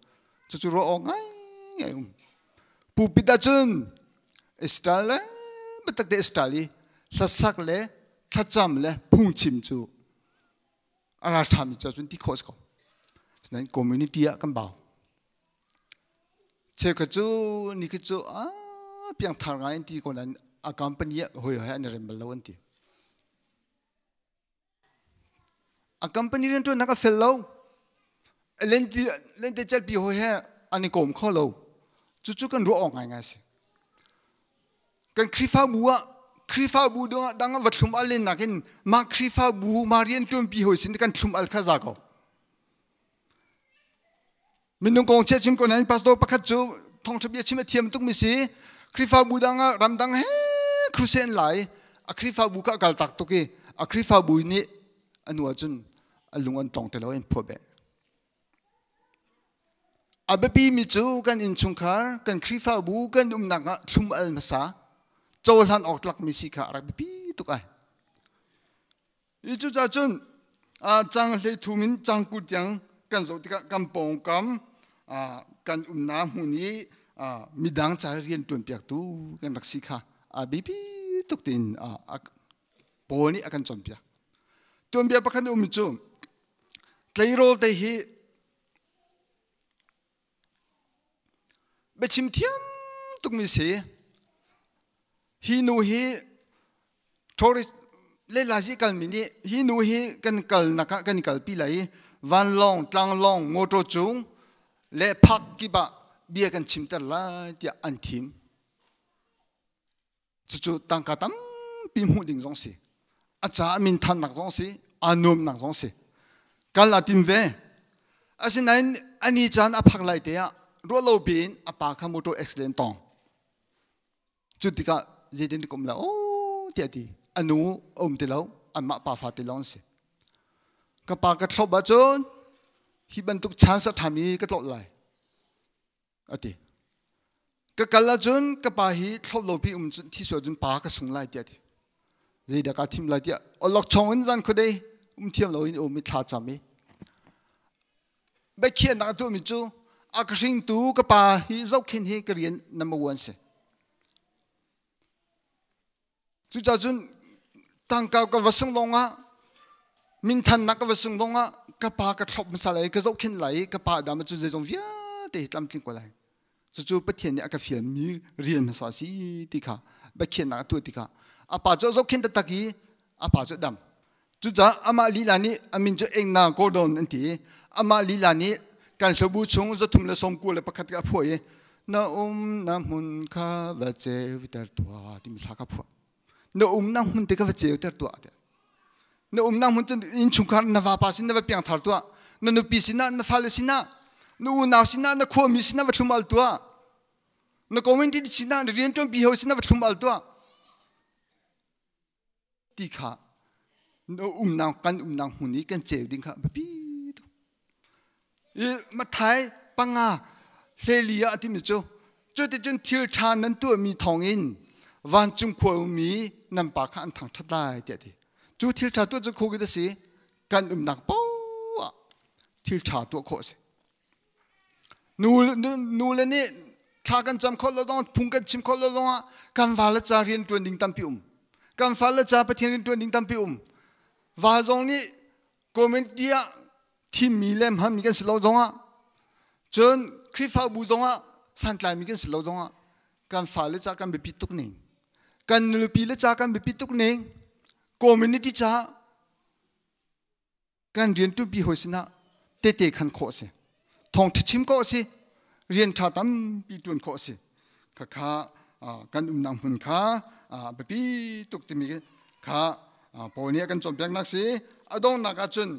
cucu ruah awk ngaingai um. Pulpit ahcun style le biatak te style i hlasak le thlacam le phungchim cu a ralṭhami cu cun ti khawh si ko. Asinain community ah kan bau. Cheukhat cu ni khi cu piangthar ngai an ti ko nain a company ah hawi he an i rem bal lo an ti. A company rianṭuannak a fel lo. Lente celpi hawi he an i kawm kho lo. Cucu kan ruah awk ngaingai si. Kan Khrihfabu ah Khrihfabu dang ah va thlum al len nakin mah Khrihfabu ma rian ṭuanpi hawi sin kan thlum al kha za ko. Minung kong chia chim ko nain pastor pakhat cu thawngṭha bia chim a thiam tukmi si. Khrihfabu dang ah ramdang he crusade an lai. A Khrihfabu kha a kal tak tuk i a Khrihfabu nih a nu ahcun a lung an tong ti lo in phuah beh. A biapimi cu kan innchungkhar, kan Khrihfabu, kan umnak ah thlum al hmasa, cohlan awk tlakmi si kha a rak biapi tuk ai. Hi cucaah cun cang hlei thum in cang 20 tiang kan zoh tikah kan pawngkam kan umnak hmun i midang ca rian ṭuanpiaktu kan rak si kha a biapi tuk tiin Paul nih a kan cawnpiak. Tuanbia pakhat a um cu tleirawl te hi biachim thiam tukmi si. Hi nu hi tourist le lazi kalmi nih hi nu hi kan kalnak ah kan kalpi lai i vanlawng, tlanglawng, motor cung le phak kip ah bia kan chimter lai tiah an thim. Cucu tangka tampi hmuh ding zong si. A caah minthannak zong si, aa nuamnak zong si. Kal aa tim ve. Asinain ani caan a phak lai te ah ruahlo piin a pa kha motor accident tong. Cu tikah zeitin kum la o tiah ti. A nu a um ti lo, anmah pa fa ti lawng si. Ka pa ka thlop ahcun hi bantuk chance a ṭhami ka tlawh lai. A ti. Ka kal ahcun ka pa hi thlop lo pi um cun thi sual cun pa ka sung lai tiah ti. Zeidah kaa thim lai tiah awlokchong in zan khuadei um thiam loin um i thla cam i biakhiahnak a tuahmi cu a ka hringtu ka pa hi zohkhenh hi ka rian number one si. Cucaah cun tangka ka va sung lawng ah minthannak ka va sung lawng ah ka pa ka thlop hmasa lai ka zohkhenh lai i ka pa dam cu zeizong vialte hi tlamtling ko lai. Cucu Pathian nih a ka fialmi rian hmasa si ti kha biakhiahnak a tuah tikah a pa cu a zohkhenh taktak i a pa cu a dam. Cucaah amah lila nih a min cu Engna Gordon an ti i amah lila nih kan hlabu chung 391 ka phuah i na um na hmun kha va ceuter tuah timi hla ka phuah. Na um na hmun te ka va ceuter tuah tiah. Na um na hmun cun innchungkhar na vapa sin na va piangthar tuah. Na nupi sinah na fale sinah na unau sinah na khuami sinah va thlum al tuah. Na community sinah na rianṭuanpi ho sinah va thlum al tuah. Ti kha na umnak kan umnak hmun i kan ceu ding kha biapi tuk. I Mathai 5 hleli ah a timi cu cuticun thil ṭha nan tuahmi thawngin vancung khua ummi nan pa kha an thangṭhat lai tiah a ti. Cu thil ṭha tuah cu khawkit a si kan umnak poah ah thil ṭha tuah khawh a si. Nu le nih thla kan cam khawh lo zong phung kan chim khawh lo zongah kan va le ca rian ṭuan ding tampi um. Kan fa le ca Pathian rian ṭuan ding tampi um. Va zong nih community ah thimmi le hmanmi kan si lo zongah cun Khrihfabu zongah santlaimi kan si lo zongah kan fale ca kan biapit tuk ning kan nupi le ca kan biapit tuk ning community ca kan rian ṭuanpi hawi sinah tete khan khawh a si thawngṭha chim khawh a si rian ṭha tampi ṭuan khawh a si khakha kan umnak hmun kha biapi tuk timi kha Paul nih a kan cawnpiaknak si a donghnak ahcun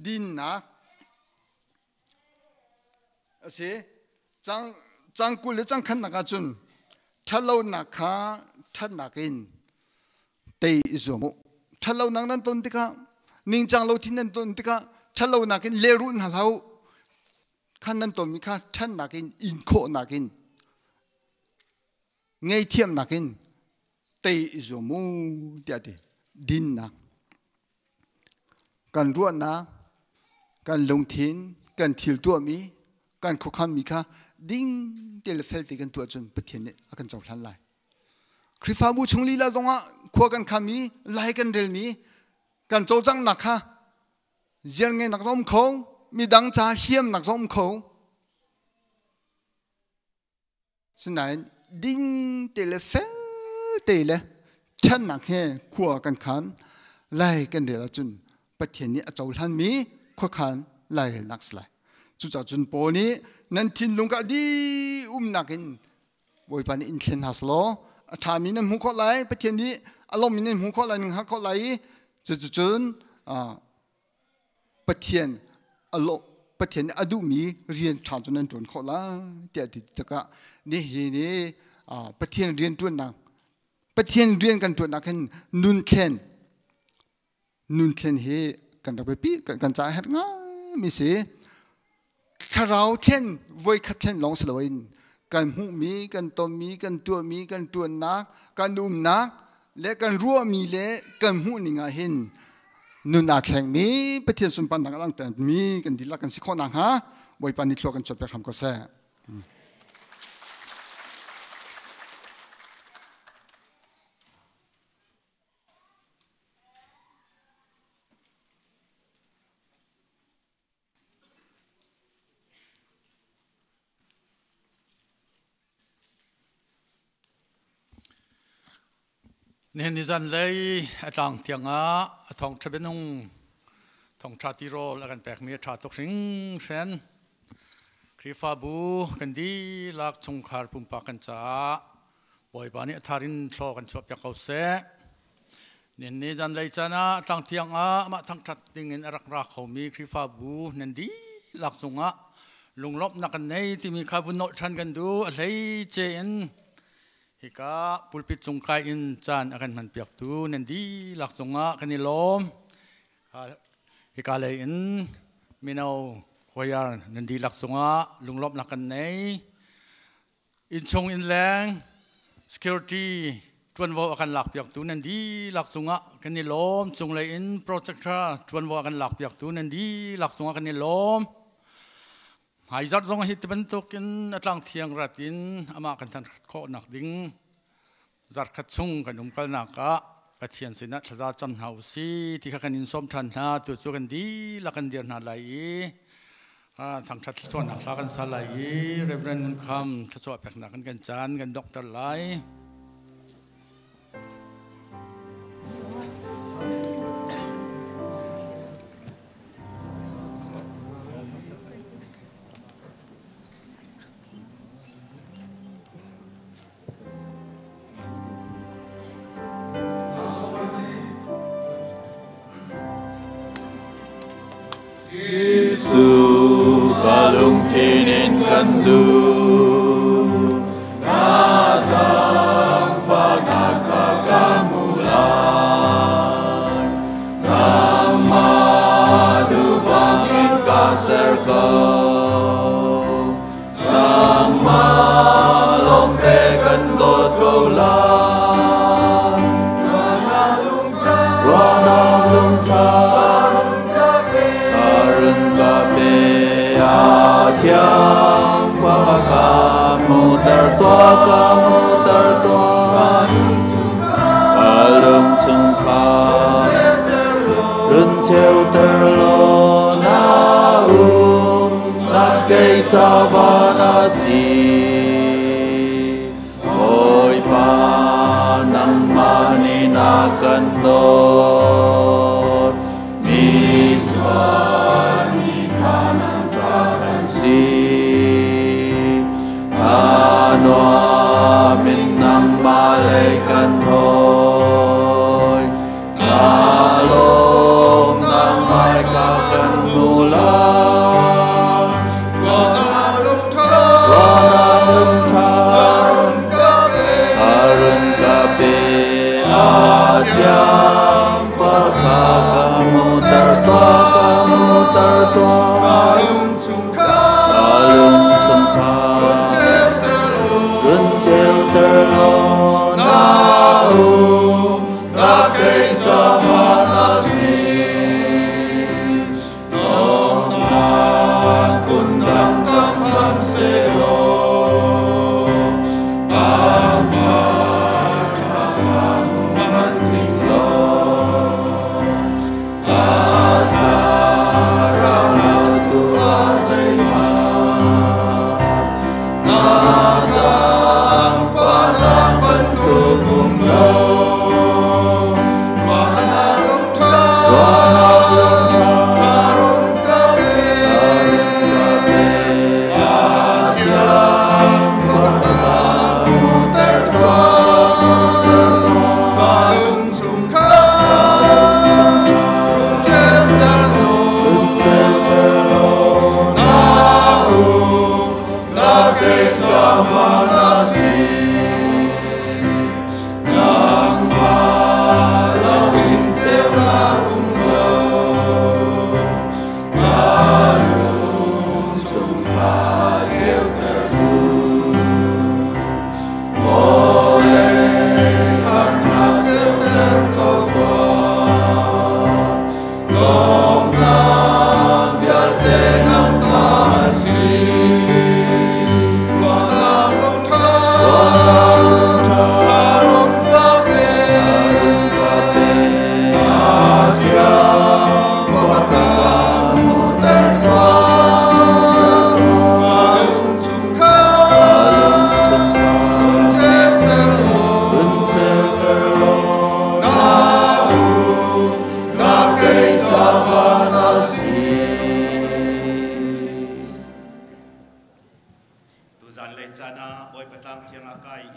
dinnak a si cang cang 20 le cang khatnak ahcun ṭhatlonak kha ṭhatnak in tei i zuam u. Ṭhatlonak nan ton tikah ningcang lo thin nan ton tikah ṭhatlonak in lehrulh hna hlah u. Khan nan tonmi kha ṭhatnak in in khawhnak in ngeihthiamnak in tei i zuam u tiah ti. Dinnak kan ruahnak kan lungthin kan thil tuahmi kan khuakhanmi kha ding te le fel te kan tuah cun Pathian nih a kan cohlan lai. Khrihfabu chung lila zongah khua kan khami lai kan relmi kan cawlcanghnak kha ziarngenak zong um kho midang ca hliamnak zong um kho sinain ding te le fel te le ṭhatnak he khua kan khan lai kan rel ahcun Pathian nih a cohlanmi khuakhan lairelnak si lai. Cucaah cun Paul nih nan thinlung ah dih umnak in Bawipa nih in thlen hna selaw a ṭhami nan hmuh khawh lai, Pathian nih a lawmmi nan hmuh khawh lai, nan hngalh khawh lai i cuticun Pathian a lawm Pathian nih a duhmi rian ṭha cu nan ṭuan khawh lai tiah ti tikah nihin i Pathian rian ṭuannak Pathian rian kan ṭuannak hin nun thlen nun thlen hi kan rak biapi kan caah herh ngaimi si. Thlarau thlen voikhat thlen lawng si loin kan hmuhmi, kan tonmi, kan tuahmi, kan ṭuannak, kan umnak le kan ruahmi le kan hmuhning ah hin nun aa thlengmi Pathian sunparnak a langhtermi kan dihlak kan si khawh nakhnga Bawipa nih thlua kan chuahpiak hram ko seh. Nihin ni zanlei a tlang tiang ah a thawngṭha bianung thawngṭha tirawl a kan pekmi a ṭha tuk hringhran. Khrihfabu kan dihlak chungkhar pumpak kan caah Bawipa nih a thar in thlaw kan chuahpiak ko seh. Nihin ni zanlei caan ah tlangthiang ah amah thangṭhat ding in a rak ra khomi Khrihfabu nan dihlak cungah lunglawmhnak kan nei timi kha vun nolh ṭhan kan duh. A hleice in hika pulpit cung kai in caan a kan hmanpiaktu nan dihlak cungah kan i lawm. Hika lei in mino choir nan dihlak cungah lunglawmhnak kan nei. Innchung innleng security ṭuanvo a kan lakpiaktu nan dihlak cungah kan i lawm. Cunglei in projector ṭuanvo a kan lakpiaktu nan dihlak cungah kan i lawm. Hmaizarh zong hi ti bantukin a tlangthiang rat in amah kan than khawh nak ding zarkhat chung kan umkalnak ah Pathian sinah thlaza cam hna u si ti kha kan in sawm ṭhan hna. Tu cu kan dihlak kan dir hna lai i thangṭhat thluachuahnak hla kan sa lai i Reverend Ngun Kham thluachuah peknak kan kan caan kan donghter lai. Jesuh ka lungthin in kan duh na zaangfahnak kha ka hmu lai nangmah duh bangin ka ser ko Nangmah lawngte kan dawt ko lai. Ruahnak lungṭha karun ka pe a thiang khua ka hmuhter tuah ka hmuhter tuah. Ka lung chung kha run ceuter law na um nak kei ca van a si. Bawipa nangmah nih na kan dawt mi sual mi kha nang ca kan si. Ka nuam in nangmah lei kan hawi. Na lawm nangmah ka kan hmu lai. Ruahnak lungṭha Karun ka pe a thiang khua kha ka hmuhter tuah ka hmuhter tuah. Ka lung chung kha run ceuter law na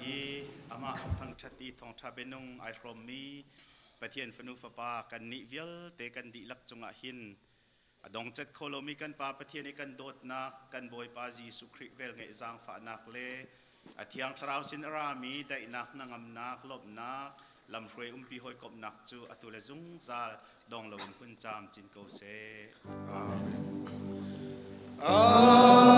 i amah thangṭhat i thawngṭha bianung ai hrawmmi Pathian fanu fapa kannih vialte kan dihlak cungah hin a dongcat kho lomi kan Pa Pathian i kan dawtnak, kan Bawipa Jesuh Khrih velngeih zaangfahnak le a Thiang Thlarau sin a rami daihnak, hnangamnak, lawmhnak, lamhruai umpi hawikomhnak cu atu le zungzal dong loin hun caam cin ko seh. Amen. Amen.